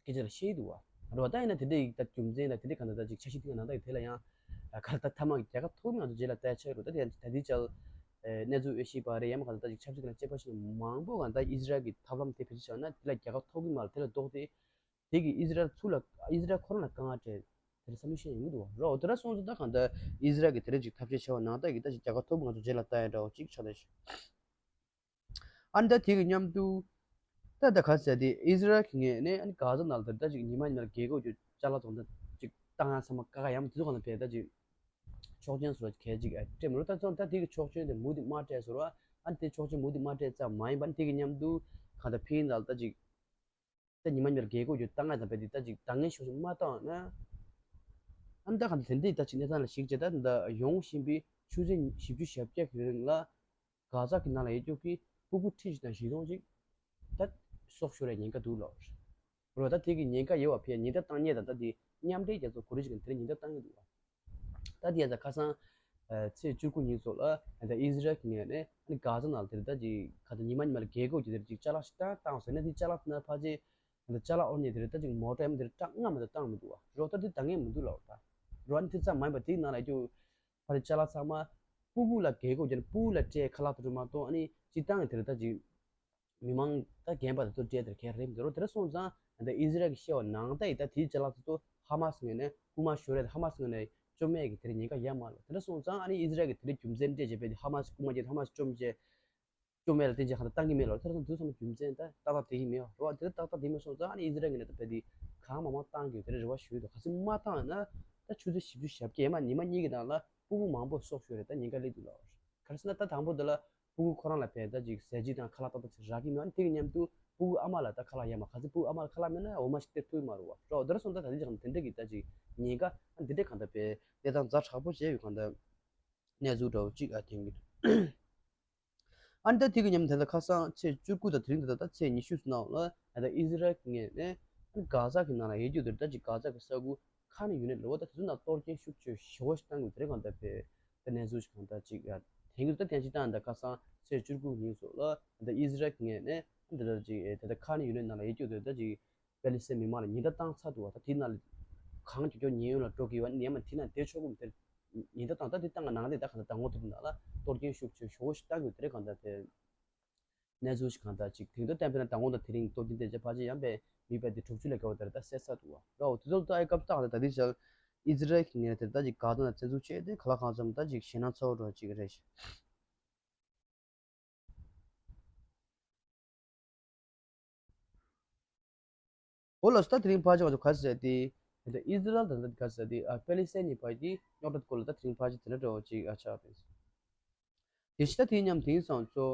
སྐད་ཆ་ལ་བཤད་འདུག་བ། རེད་བ། ད་ཡིན་ན་དེ་འདྲའི་ད་རྒྱུ་མཚན་དང་དེ་འདྲའི་གང་ལྟར་ད་ཅིག་འཆར་གཞི་དེ་ག་ནང་ལྟར་གི་དེ་ལ་ཡང་ག་ལ་ད་ཐ་མ་གི་རྒྱལ་ཁ་ཐོབ་མི་ང་ཚོ་རྗེས་ལ་ལྟ་ཡ་ཆགས་ཀྱི་རེད། ད་དེ་ད་དེ་ཅག་གནས་ཚུལ་འོས་ཤིག་པ་རེད། ཡང་མ་གང་ལྟར་ད་ཅིག་ཆབ་སྲིད་ཀྱི་ལ་དཔྱད་པ་ཞིག་མང་པོ་གང་ལྟར་ཨི་ཟི་རལ་གྱི་ཐབས་ལམ་དེ་བེད་སྤྱོད་བྱས་ན་དེ་ལ་རྒྱལ་ཁ་ཐོབ་གི་མ་རེད། དེ་ལ་ལྡོག་སྟེ་དེ་གི་ཨི་ཟི་རལ་ཚུར་ལ་ཨི་ཟི་རལ་ཁོ་རང་ལ་དཀའ་ངལ་སྤྲད་དེ་ལ་བསམ་བློ་བཤད་ཡོང་གི་འདུག་བ། རོ་དེ་འདྲ་སོང་ཙང་ད་གང་ལྟར་ཨི་ཟི་རལ་གྱི་དེ་འདྲ་ཅིག་ཐབས་ཤེས་བྱས་པ་ནང་ལྟར་གི་ད་ཅིག་རྒྱལ་ཁ་ཐོབ་ང་ཚོ་རྗེས་ལ་ལྟ་ཡ་འདྲ་བོ་ཅིག་ཆགས་བསྡད་ཤག་ཨ་ནི་ད་དེ་གི་མཉམ་དུ་ད་ད་ག་ཟེར་དེ་ཨི་ཟི་རལ་གྱི་ངོས་ནས་ཨ་ནི་གྷ་ཛ་ནང་ལ་ད་ཅིག་ཉི་མ་ཉི་མ་ལ་རྒྱལ་ཁབ་ཀྱི་ཅ་ལག་ཚོ་ད་ཅིག་བཏང་ཡ་ཚང་མ་བཀག་ཡ་མ་དེ་ཚོ་གང་ལ་བས་ད་ཅིག་ཆོག་མཆན་སོགས་གལ་ཅིག་སྤྲད་མི་རུང་། ད་ཚོ་ད་དེ་གི་ཆོག་མཆན་དེ་མུ་མཐུད་མ་སྤྲད་སོང་ར། ཨ་ནི་དེ་ཆོག་མཆན་མུ་མཐུད་མ་སྤྲད་ཙམ་མ་ཡིན་པ་ཨ་ནི་དེ་གི་མཉམ་དུ་གང་ལྟར་ཕིན་ལ་ད་ཅིག་ད་ཉི་མ་ཉི་མ་ལ་རྒྱལ་ཁབ་ཀྱི་བཏང་ཡ་དང་བས་དེ་ད་ཅིག་ད་ངན་ཤོག་ཅིག་མ་བཏང་ན། ཨ་ནི་ད་གང་ལྟར་དེ་འདྲའི་ད་ཅིག་གནས་སྟངས་ལ་གཞིགས་བྱས་ད་ད་ཡོང་བཞིན་པའི་ཆུ་ཚོད་བཞི་བཅུ་ཞེ་བརྒྱད་ཀྱི་རིང་ལ། གྷ་ཛ་གི་ནང་ལ་ཡོད་རྒྱུ་གི་སྤུ་གུ་ཁྲི་གཅིག་དང་བཞི་སྟོང་ཅིག་ད་སྲོག་ཤོར་བའི་ཉེན་ཁ་འདུག་ལབ་རེད། ད་དེ་གི་ཉེན་ཁ་ཡོད་པ་ཕར་ཉེན་བརྡ་བཏང་མཁན་དང་ད་དེ་མཉམ་འབྲེལ་རྒྱལ་ཚོགས་གོ་རེ་ཅིག་གིས་དེར་ཉེན་བརྡ་བཏང་གི་འདུག་བ། ད་དེ་ཡང་ད་ཁ་སང་ཚེས་བཅུ་དགུ་ཉིན་སོགས་ལ་ད་ཨི་ཟི་རལ་གྱི་ངོས་ནས་གྷ་ཛ་ནང་ལ་དེར་ད་ཅིག་ག་ད་ཉི་མ་ཉི་མ་ལ་རྒྱལ་ཁབ་ཀྱི་དེར་ཅིག་ཅ་ལག་ཞིག་བཏང་བཏང་ཟེར་ན་དེ་ཅ་ལག་དེ་ན་ཕལ་ཆེར་ད་ཅ་ལག་དབོར་མཁན་དེར་ད་ཅིག་མོ་ཊ་ཡང་དེར་ཏྲག་ལྔ་མ་གཏོགས་བཏང་མི་འདུག་བ། རོ་ད་དེ་ད་ངས་མི་འདུག་ལབ་པ་ད། རོ་ཨ་ནི་དེ་ཙམ་མ་ཡིན་པ་དེའི་ནང་ལ་ཡོད་རྒྱུ། ཕ་རི་ཅ་ལག་ཚང་མ་སྤུ་གུ་ལ་རྒས་གོག་རྒྱག་ནས་སྤུ་གུ་ལ་སྤྲད་ཁ་ལག་ཏུ་མ་གཏོགས་ཨ་ནི་སྤྱི་བཏང་གི་དེ་རེད་ད་ཅིག་མི་མང་ད་རྒན་པ་དེ་ཚོ་སྤྲད་དེར་གས་རེད་མི་འདུག་རོ། དེ་འདྲ་སོང་ཙང་ད་ཨི་ཟི་རལ་གྱི་བཤད་པ་ནང་ལྟ་ཡི་ད་དེའི་ཅ་ལག་དེ་ཚོ་ཧ་མ་སི་ངོས་ནས་རྐུ་མ་ཤོར་རེད། ཧ་མ་སི་ངོས་ནས་བཅོམ་མེད་ཀྱི་དེ་རེད་ཉེན་ཁ་ཡ་མ་ལོ། དེ་འདྲ་སོང་ཙང་ཨ་ནི་ཨི་ཟི་རལ་གྱི་དེ་རེད་རྒྱུ་མཚན་སྤྲད་བྱས་པས་དེ་ཧ་མ་སི་རྐུ་མ་བྱས་ཧ་མ་སི་བཅོམ་བྱས། སྐྱོ་མེད་ལ་བརྟེན་ཅིང་ཧ་ད་བཏང་གི་མེད་ལ་ཐེར་སང་དུས་སང་རྒྱུ་མཚན་ད་ཏག་ཏག་དེ་ཡིན་མེད་རེད་བ། དེ་ཏག་ཏག་དེ་མེད་སོང་ཙང་ཨ་ནི་ཨི་ཟི་རལ་ངོས་ནས་ད་བལ་དེ་གང་མང་མང་བཏང་དགོས་དེ་རེད་རེ་བ་ཞུ་ཡི་འདུག་ག་ཚོད་མ་བཏང་ན་ད་ཆུ་ཚོད་བཞི་བཅུ་ཞེ་བརྒྱད་མ་ཉི་མ་གཉིས་ཀྱི་ནང་ལ་སྤུ་གུ་མང་པོ་སྲོག་ཤོར་རེད། ད་ཉེན་ཁ་སླེབས་འདུག་ལ་ག་རེ་ཟེར་ན་ད་དང་པོ་དེ་ལ་སྤུ་གུ་ཁོ་རང་ལ་བལ་ད་ཅིག་ཟས་བཅུད་དང་ཁ་ལག་ཏག་ཏག་ཅིག་རག་གི་མེད། ཨ་ནི་དེ་གི་མཉམ་དུ་སྤུ་གུ་ཨ་མ་ལ་ད་ཁ་ལག་ཡ་མ་ག་ཚོད་སྤུ་གུ་ཨ་མ་ལ་ཁ་ལག་མེད་ན་འོ་མ་ཞིག་སྟེར་ཐུབ་ཀྱི་མ་རེད་བ། རོ་དེ་རེ་སོང་ད་ད་དེ་ཅིག་དེ་འདྲ་གི་ད་ཅིག་ཉེན་ཁ་ཨ་ནི་དེ་འདྲ་གང་ད་བལ་གནས་སྟངས་ཛ་དྲག་པོ་བྱས་ཡོད་གང་ད་གནས་ཚུལ་འདྲ་བོ་ཅིག་ཨ་ཐེངས་གི་ཨ་ནི་ད་དེ་གི་མཉམ་དེ་ལྟར་ཁ་སང་ཚེས་བཅུ་དགུ་དང་དེ་རིང་དེ་ལྟར་ད་ཚེས་ཉི་ཤུ་ཙམ་ནང་ལ་ད་ཨི་ཟི་རལ་གྱི་ངོས་ནས་ཨ་ནི་གྷ་ཛ་གི་ནང་ལ་ཡོད་རྒྱུ་དེར་ད་ཅིག་གྷ་ཛ་གི་ས་ཁུལ་ཁ་ནས་ཡུན་ནས་ལོ་བ་ད་དེ་ཚོ་ནང་གཏོར་སྐྱོན་ཤུགས་ཆེ་ཞེ་བོ་ཞིག་བཏང་དགོས་དེ་རེད་གང་ལྟར་བས་ད་གནས་ཚུལ་ཞིག་གང་ལྟར་ཅིག་ཡ་དེང་གི་ད་དེང་ཕྱིན་བཏང་ད་ཁ་སང་ཚེས་བཅུ་དགུ་ཉིན་སོགས་ལ་ད་ཨི་ཟི་རལ་གྱི་ངོས་ནས་ད་ད་ཅིག་ད་ད་ཁ་ནས་ཡུན་ནས་ནང་ལ་ཡོད་རྒྱུ་དེར་ད་ཅིག་པེ་ལི་སི་ཐན་མི་མང་ལ་ཉེན་བརྡ་བཏང་ཚར་འདུག་བ། ད་དེ་ནང་ལ་གང་མགྱོགས་མགྱོགས་ཉེན་གཡོལ་ལ་འགྲོ་གི་ཡོད་ནས་མ་དེ་ནང་བསྡད་ཆོག་གི་མི་དེར་ཉེན་བརྡ་བཏང་། ད་དེ་བཏང་ག་ནང་ལས་ད་གང་ལྟར་མདང་དགོང་དེ་ནང་ལ་གཏོར་སྐྱོན་ཤུགས་ཆེ་ཞེ་བོ་ཞིག་བཏང་གི་ཡོད་དེ་རེད་གང་ལྟར་དེ་གནས་ཚུལ་ཞིག་གང་ལྟར་ཅིག་དེང་དུས་གཏན་འབེབས་ན་མདང་དགོང་དང་དེ་རིང་གཏོར་སྐྱོན་དེ་རྗེས་ཕལ་ཆེར་ཡང་པའི་མི་པའི་དེ་དྲུག་ཅུ་ལས་བརྒལ་བ་དེར་ད་བསད་ཚར་འདུག་བ། རོ་དེ་ཚོ་ལ་ད་ཨེ་སྐབས་ལྟ་ག་ད་ད་དེ་ཞལ་ཨི་ཟི་རལ་གྱི་ངོས་ནས་དེར་ད་ཅིག་ག་དོན་ལ་བཙན་འཛུལ་བྱས་ཏེ་ག་ལ་གང་འཚམ་ད་ཅིག་ཞེད་སྣང་ཚ་བོ་འགྲོ་ཅིག་རེད། འོ་ལགས་སོ། ད་དེ་རིང་ཕལ་ཆེར་ང་ཚོ་ག་ཟེར་ཏེ། ད་ཨི་ཟི་རལ་དང་ད་ག་ཟེར་ཏེ་ཨ་པེ་ལི་སི་ཐན་གཉིས་བར་གྱི་རྙོག་དྲ་སྐོར་ལ་ད་དེ་རིང་ཕལ་ཆེར་དེ་འདྲ་འདྲ་བོ་ཅིག་ཨ་ཆགས་པས། དེ་ཕྱི་ད་དེ་མཉམ་དེང་སང་ཚོ་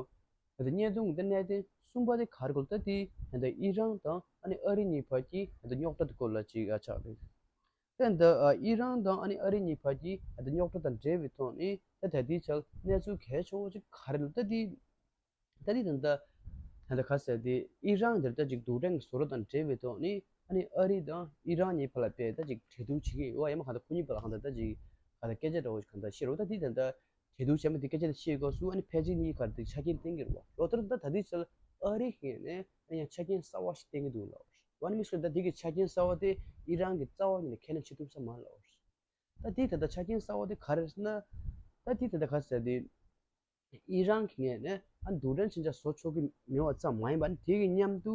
ད་བརྙན་ཐུང་གི་ད་གནད་དོན་གསུམ་པ་དེ་ག་རེ་སྐོར་ད་དེ་ད་ཨི་རན་དང་ཨ་ནི་ཨ་རི་གཉིས་བར་གྱི་ད་རྙོག་དྲ་དེ་སྐོར་ལ་ཅིག་ཨ་ཆགས་པས། ད་ད་ཨ་ཨི་རན་དང་ཨ་ནི་ཨ་རི་གཉིས་བར་གྱི་ད་རྙོག་དྲ་དང་འབྲེལ་བའི་ཐོག་ནས་ད་ད་ལྟའི་ཆར་གནས་ཚུལ་གལ་ཆེ་བོ་ཅིག་ག་རེ་ལ་ད་དེ། ད་ནི་ད་ལྟ་ད་ལྟ་ག་ཟེར་ཏེ་ཨི་རན་འདིར་ད་ཅིག་རྡུལ་ཕྲན་གྱི་བཟོ་གྲྭ་དང་འབྲེལ་བའི་ཐོག་ནས་ཨ་ནི་ཨ་རི་དང་ཨི་རན་གཉིས་བར་ལ་དཔེ་ད་ཅིག་གྲོས་བསྡུར་བྱེད་ཀྱི་ཡོད་ཡང་མ་གང་ལྟར་ཁོ་གཉིས་བར་ལ་གང་ལྟར་ད་ཅིག་ག་ལ་སྐད་ཆ་འདྲ་བོ་ཞིག་གང་ལྟར་བཤད་རོགས། ད་འདི་ད་ལྟ་གྲོས་བསྡུར་བྱས་མ་དེ་སྐད་ཆ་དེ་བཤད་དགོས་སུ་ཨ་ནི་ཕལ་ཆེར་གཉིས་ཀར་དེ་ཆ་རྐྱེན་བསྟན་གྱི་རེད་བ། རོགས་ད་ད་ད་འདི་ཚོ་ཨ་རི་ཡིན་ནས་ཨ་ནི་ཡང་ཆ་རྐྱེན་གསར་བ་ཞིག་བསྟན་གྱི་འདུག་ལ། ཨ་ནི་མི་སུ་ད་འདི་གི་ཆ་རྐྱེན་གསར་བ་དེ་ཨི་རན་གྱི་རྩ་བ་ཉིད་ནས་ཁས་ལེན་བྱེད་ཐུབ་ས་མ་ལ། ད་འདི་ད་ལྟ་ཆ་རྐྱེན་གསར་བ་དེ་ག་རེ་རེད་ཟེར་ན། ད་འདི་ད་ལྟ་ག་ཟེར་དེ། ཨི་རན་གྱི་ངོས་ནས་ཨ་རྡུལ་ཕྲན་ཞིག་བཟོ་ཆོག་གི་མེད་པ་ཙམ་མ་ཡིན་པར་དེ་གི་མཉམ་དུ་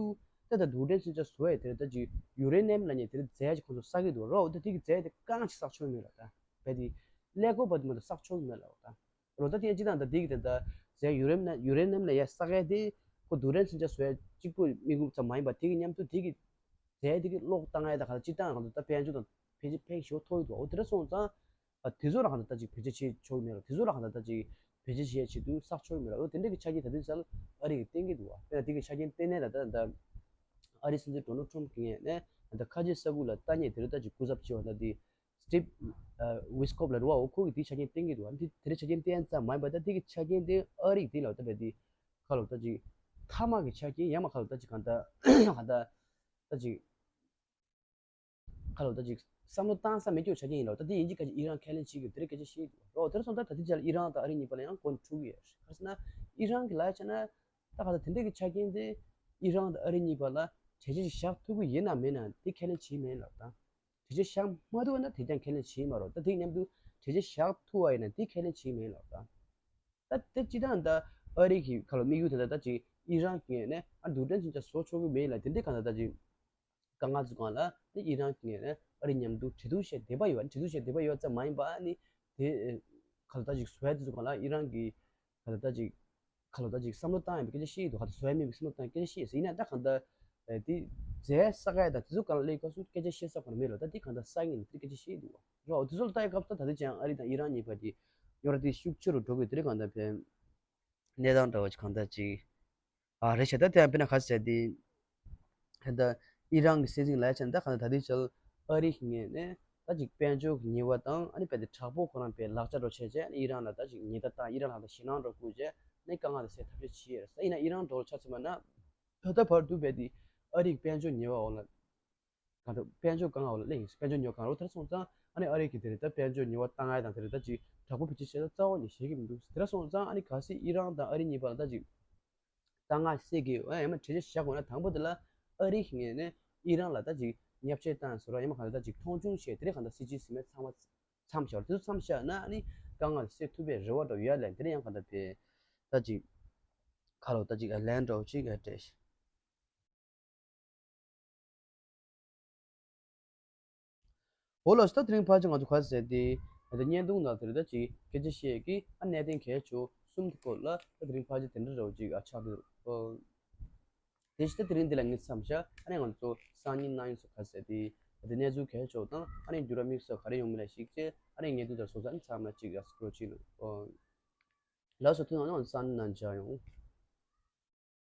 ད་ལྟ་རྡུལ་ཕྲན་ཞིག་བཟོ་ཡས་དེ་ད་ཅིག་ཡུ་རེ་ནི་ཡམ་ལབ་མཁན་དེ་རྫས་ཅིག་ཁོང་ཚོ་བསགས་ཀྱི་འདུག་རོགས། ད་དེ་གི་རྫས་དེ་རྐང་ཅིག་བསགས་ཆོག་གི་མེད་ལ། ད་རྦད་དེ་ཀླད་ཀོར་བ་དེ་མ་གཏོགས་བསགས་ཆོག་གི་མེད་ལ། ད་རོགས་ད་དེ་སྤྱི་བཏང་ད་དེ་གི་ད་ད་རྫས་ཡུ་རེ་ནི་ཡུ་རེ་ནི་ཡམ་ལབ་ཡས་བསགས་ཡས་དེ་ཁོ་རྡུལ་ཕྲན་ཞིག་བཟོ་ཡས་གཅིག་པུ་དམིགས་ཡུལ་ཙམ་མ་ཡིན་པར་དེ་གི་མཉམ་དུ་དེ་གི་ རྫས་དེ་གི་གློག་བཏང་ཡ་དང་ག་ལ་སྤྱིར་བཏང་གང་ལྟར་ད་དཔལ་འབྱོར་དང་ཕལ་ཆེར་ཕན་ཞེ་པོ་ཐོགས་ཡོད་འདུག་འོ་དེ་འདྲ་སོང་ཙང་། ཨ་དེ་ཚོ་ལ་གང་ལྟར་ད་ཅིག་བེད་སྤྱོད་བྱེད་ཆོག་གི་མེད་རོགས། དེ་ཚོ་ལ་གང་ལྟར་ད་ཅིག་བེད་སྤྱོད་བྱེད་ཡ་ཆེད་དུ་བསགས་ཆོག་གི་མེད་རོགས། འོ་དེ་འདྲ་གི་ཆ་རྐྱེན་ད་དུས་ཚོད་ཨ་རི་གིས་བསྟན་གྱི་འདུག་བ། དཔེར་ན་དེ་གི་ཆ་རྐྱེན་བསྟན་ནས་ད་ལྟ་ད་ཨ་རིའི་སྲིད་འཛིན་ཌོ་ནལ་ཊམ་གྱི་ངོས་ནས་ད་ལྟ་ཁ་ཆེ་ས་ཁུལ་ལ་ལྟ་མཁན་དེ་རུ་ད་ཅིག་སྐུ་ཚབ་བྱེད་པ་ད་དེ་སི་ཊིབ་ཨ་ཝིས་ཀོབ་ལ་རུ་བ། འོ་ཁོ་གིས་དེའི་ཆ་རྐྱེན་བསྟན་གྱི་འདུག་བ། དེ་དེ་རེ་ཆ་རྐྱེན་བསྟན་ཙམ་མ་ཡིན་པ་ད་དེ་གི་ཆ་རྐྱེན་དེ་ཨ་རི་གིས་དེ་ལ་ད་བས་དེ་ཁ་ལོ་ད་ཅིག་མཐའ་མ་གི་ཆ་རྐྱེན་ཡང་མ་ཁ་ལོ་ད་ཅིག་གང་ལྟར་གང་ལྟར་ད་ཅིག་ཁ་ལོ་ད་ཅིག་བསམ་བློ་བཏང་ས་མེད་རྒྱུ་ཆ་རྐྱེན་ཡིན་ལོ། ད་དེ་ཡིན་གཅིག་ཁ་ཅིག་ཨི་རན་ཁས་ལེན་བྱེད་ཀྱི་དེ་རེ་སྐད་ཆ་བཤད་འདུག་རོ། དེར་སོང་ད་ད་ལྟའི་ཆར་ཨི་རན་དང་ཨ་རི་གཉིས་བར་ལ་ཡང་འགོ་འཁྲུག་གི་ཡོད། ག་རེ་ཟེར་ན་ཨི་རན་གྱི་ལ་ཆ་ན་ད་ག་ད་དེ་འདྲ་གི་ཆ་རྐྱེན་དེ་ཨི་རན་དང་ཨ་རི་གཉིས་བར་ལ་གྲོས་ཆོད་ཅིག་བཞག་ཐུབ་ཀྱི་ཡིན་ན་མེད་ན་དེ་ཁས་ལེན་བྱེད་མེད་ལབ་དང་། གྲོས་ཆོད་བཞག་མ་ཐུབ་ན་དེ་ཀྱང་ཁས་ལེན་བྱེད་མ་རོགས། ད་དེ་མཉམ་དུ་གྲོས་ཆོད་བཞག་ཐུབ་པ་ཡིན་ན་དེ་ཁས་ལེན་བྱེད་མེད་ལབ་དང་། ད་དེ་སྤྱིར་བཏང་ད་ཨ་རི་གི་ཁ་ལོ་དམིགས་ཡུལ་དེ་ད་ད་ཅིག་ཨི་རན་གྱི་ངོས་ནས་ཨ་རྡུལ་ཕྲན་ཅིག་ཀྱང་བཟོ་ཆོག་གི་མེད་ལ་དེ་འདྲའི་གང་ལྟར་ད་ཅིག་དཀའ་ངལ་ཚོ་སྒང་ལ་ནི་ཨི་རན་གྱི་ངོས་ནས་ཨ་རི་མཉམ་དུ་གྲོས་བསྡུར་བྱས་བསྡད་པ་ཡོད། གྲོས་བསྡུར་བྱས་བསྡད་པ་ཡོད་ཙམ་མ་ཡིན་པ་ནི་དེ་ཁ་ལོ་ད་ཅིག་བཟོ་ཡ་དེ་ཚོ་སྒང་ལ་ཨི་རན་གྱི་ཁ་ལོ་ད་ཅིག་ཁ་ལོ་ད་ཅིག་བསམ་བློ་བཏང་ཡ་མེད་སྐད་ཆ་བཤད་ཀྱི་འདུག་ཁ་ད་བཟོ་ཡ་མེད་པའི་བསམ་བློ་བཏང་སྐད་ཆ་བཤད་ཡིན་ན་ད་གང་ལྟར་དེ་རྫས་བསག་ཡ་དང་དེ་ཚོ་སྒང་ལ་སླེབས་སྐབས་སུ་སྐད་ཆ་བཤད་ས་གང་མེད་ལ་ད་དེ་གང་ལྟར་ས་ངན་ལ་དེ་སྐད་ཆ་བཤད་འདུག་བ། རོ་དེ་ཚོ་ལ་ལྟ་ཡ་སྐབས་སུ་ད་ད་དེ་ཅང་ཨ་རི་དང་ཨི་རན་གཉིས་བར་གྱི་རྙོག་དྲ་དེ་ཤུགས་ཆེ་རུ་འགྲོ་གི་དེ་རེད། གང་ལྟར་ཕན་གནས་སྟངས་འདྲ་བ་ཅིག་གང་ལྟར་ཅིག་ཨ་རེད་བྱས། ད་དེ་ཡང་དཔེར་ན་ག་ཟེར་དེ། ད་ཨི་རན་གྱི་སྲིད་འཛིན་ལ་ཡ་ཆ་ན་ད་གང་ལྟར་ད་དེ་ཅང་ཨ་རི་གི་ངོས་ནས་ད་ཅིག་དཔལ་འབྱོར་གྱི་ཉེས་པ་དང་ཨ་ནི་དཔེ་དེ་དྲག་པོ་ཁོ་རང་དཔེ་ལག་ཆ་འགྲོ་བྱས་བྱས་ཨ་ནི་ཨི་རན་ལ་ད་ཅིག་ཉེས་ད་བཏང་ཨི་རན་ལ་ད་ཞེད་སྣང་འགྲོ་བསྐུལ་བྱས་ཨ་ནི་དཀའ་ངལ་དེ་སེལ་ཐབས་ཤེས་བྱས་རེད། ས་ཡིན་ན་ཨི་རན་འགྲོ་ཆ་ཚང་མ་ན་ད་ལྟ་བར་དུ་དཔེ་དེ་ཨ་རི་གི་དཔལ་འབྱོར་ཉེས་པ་འོག་ལ། གང་ལྟར་དཔལ་འབྱོར་དཀའ་ངལ་འོག་ལ་སླེབས་ཡིན། དཔལ་འབྱོར་ཉོ་གང་རུ་དེར་སོང་ཙང་ཨ་ནི་ཨ་རི་གི་དེ་རེད་ད་དཔལ་འབྱོར་ཉོ་བ་བཏང་ཡ་དང་དེ་རེད་ད་ཅིག་དྲག་པོ་བེད་སྤྱོད་བྱེད་ད་རྩ་བ་ནས་བཞེས་ཀྱི་མི་འདུག་དེར་སོང་ཙང་ཨ་ནི་གལ་སྲིད་ཨི་རན་དང་ཨ་རི་གཉིས་བར་ལ་ད་ཅིག་དཀའ་ངལ་སེལ་གི་ཨ་ཡང་མ་གྲོས་ཆོད་བཞག་དགོས་ན་དང་པོ་དེ་ལ་ཨ་རི་གི་ངོས་ནས་ཨི་རན་ལ་ད་ཅིག་བརྙས་བཅོས་བཏང་ཟེར་རོ་ཡང་མ་གང་ལྟར་ད་ཅིག་མཐོང་ཆུང་བྱས་དེ་རེད་གང་ལྟར་སྲིད་ཇུས་ཟིན་མེད་ཚང་མ་མཚམས་བཞག་དེ་ཚོ་མཚམས་བཞག་ན་ཨ་ནི་དཀའ་ངལ་སེལ་ཐུབ་པའི་རེ་བ་འདྲ་ཡོད་ལ་དེ་རེད་ཡང་གང་ལྟར་བས་ད་ཅིག་ཁ་ལོ་ད་ཅིག་ལན་འདྲ་བོ་ཅིག་སྤྲད། འོ་ལགས་སོ། ད་དེ་རིང་ཕལ་ཆེར་ང་ཚོ་ག་རེ་ཟེར་ཏེ། ད་ལྟ་བརྙན་ཐུང་ནང་དེ་རིང་ད་ཅིག་སྐད་ཆ་བཤད་ཀྱི་ཨ་གནད་དོན་གལ་ཆེ་གསུམ་གྱི་སྐོར་ལ་ད་དེ་རིང་ཕལ་ཆེར་དེ་འདྲ་འདྲ་བོ་ཅིག་ཨ་ཆགས་འདུག་ཨོ། དེ་བཞིན་ད་དེ་རིང་འདི་ལ་ངས་མཚམས་བཞག་ཨ་ནི་ང་ཚོ་སང་ཉིན་གནངས་ཉིན་སོགས་ག་རེ་ཟེར་ཏེ་ད་ལྟ་གནས་ཚུལ་གལ་ཆེ་དང་ཨ་ནི་འགྱུར་བ་དམིགས་བསལ་ག་རེ་ཡོང་མིན་ལ་གཞིགས་བྱས་ཨ་ནི་བརྙན་ཐུང་དེ་ཚོ་ཚང་མ་ཅིག་ཡག་སྐྱོར་བྱེད་ནོ། ཨོ། ལགས་སོ། ཐུགས་རྗེ་གནང་། སང་ཉིན་ནང་མཇལ་ཡོང་།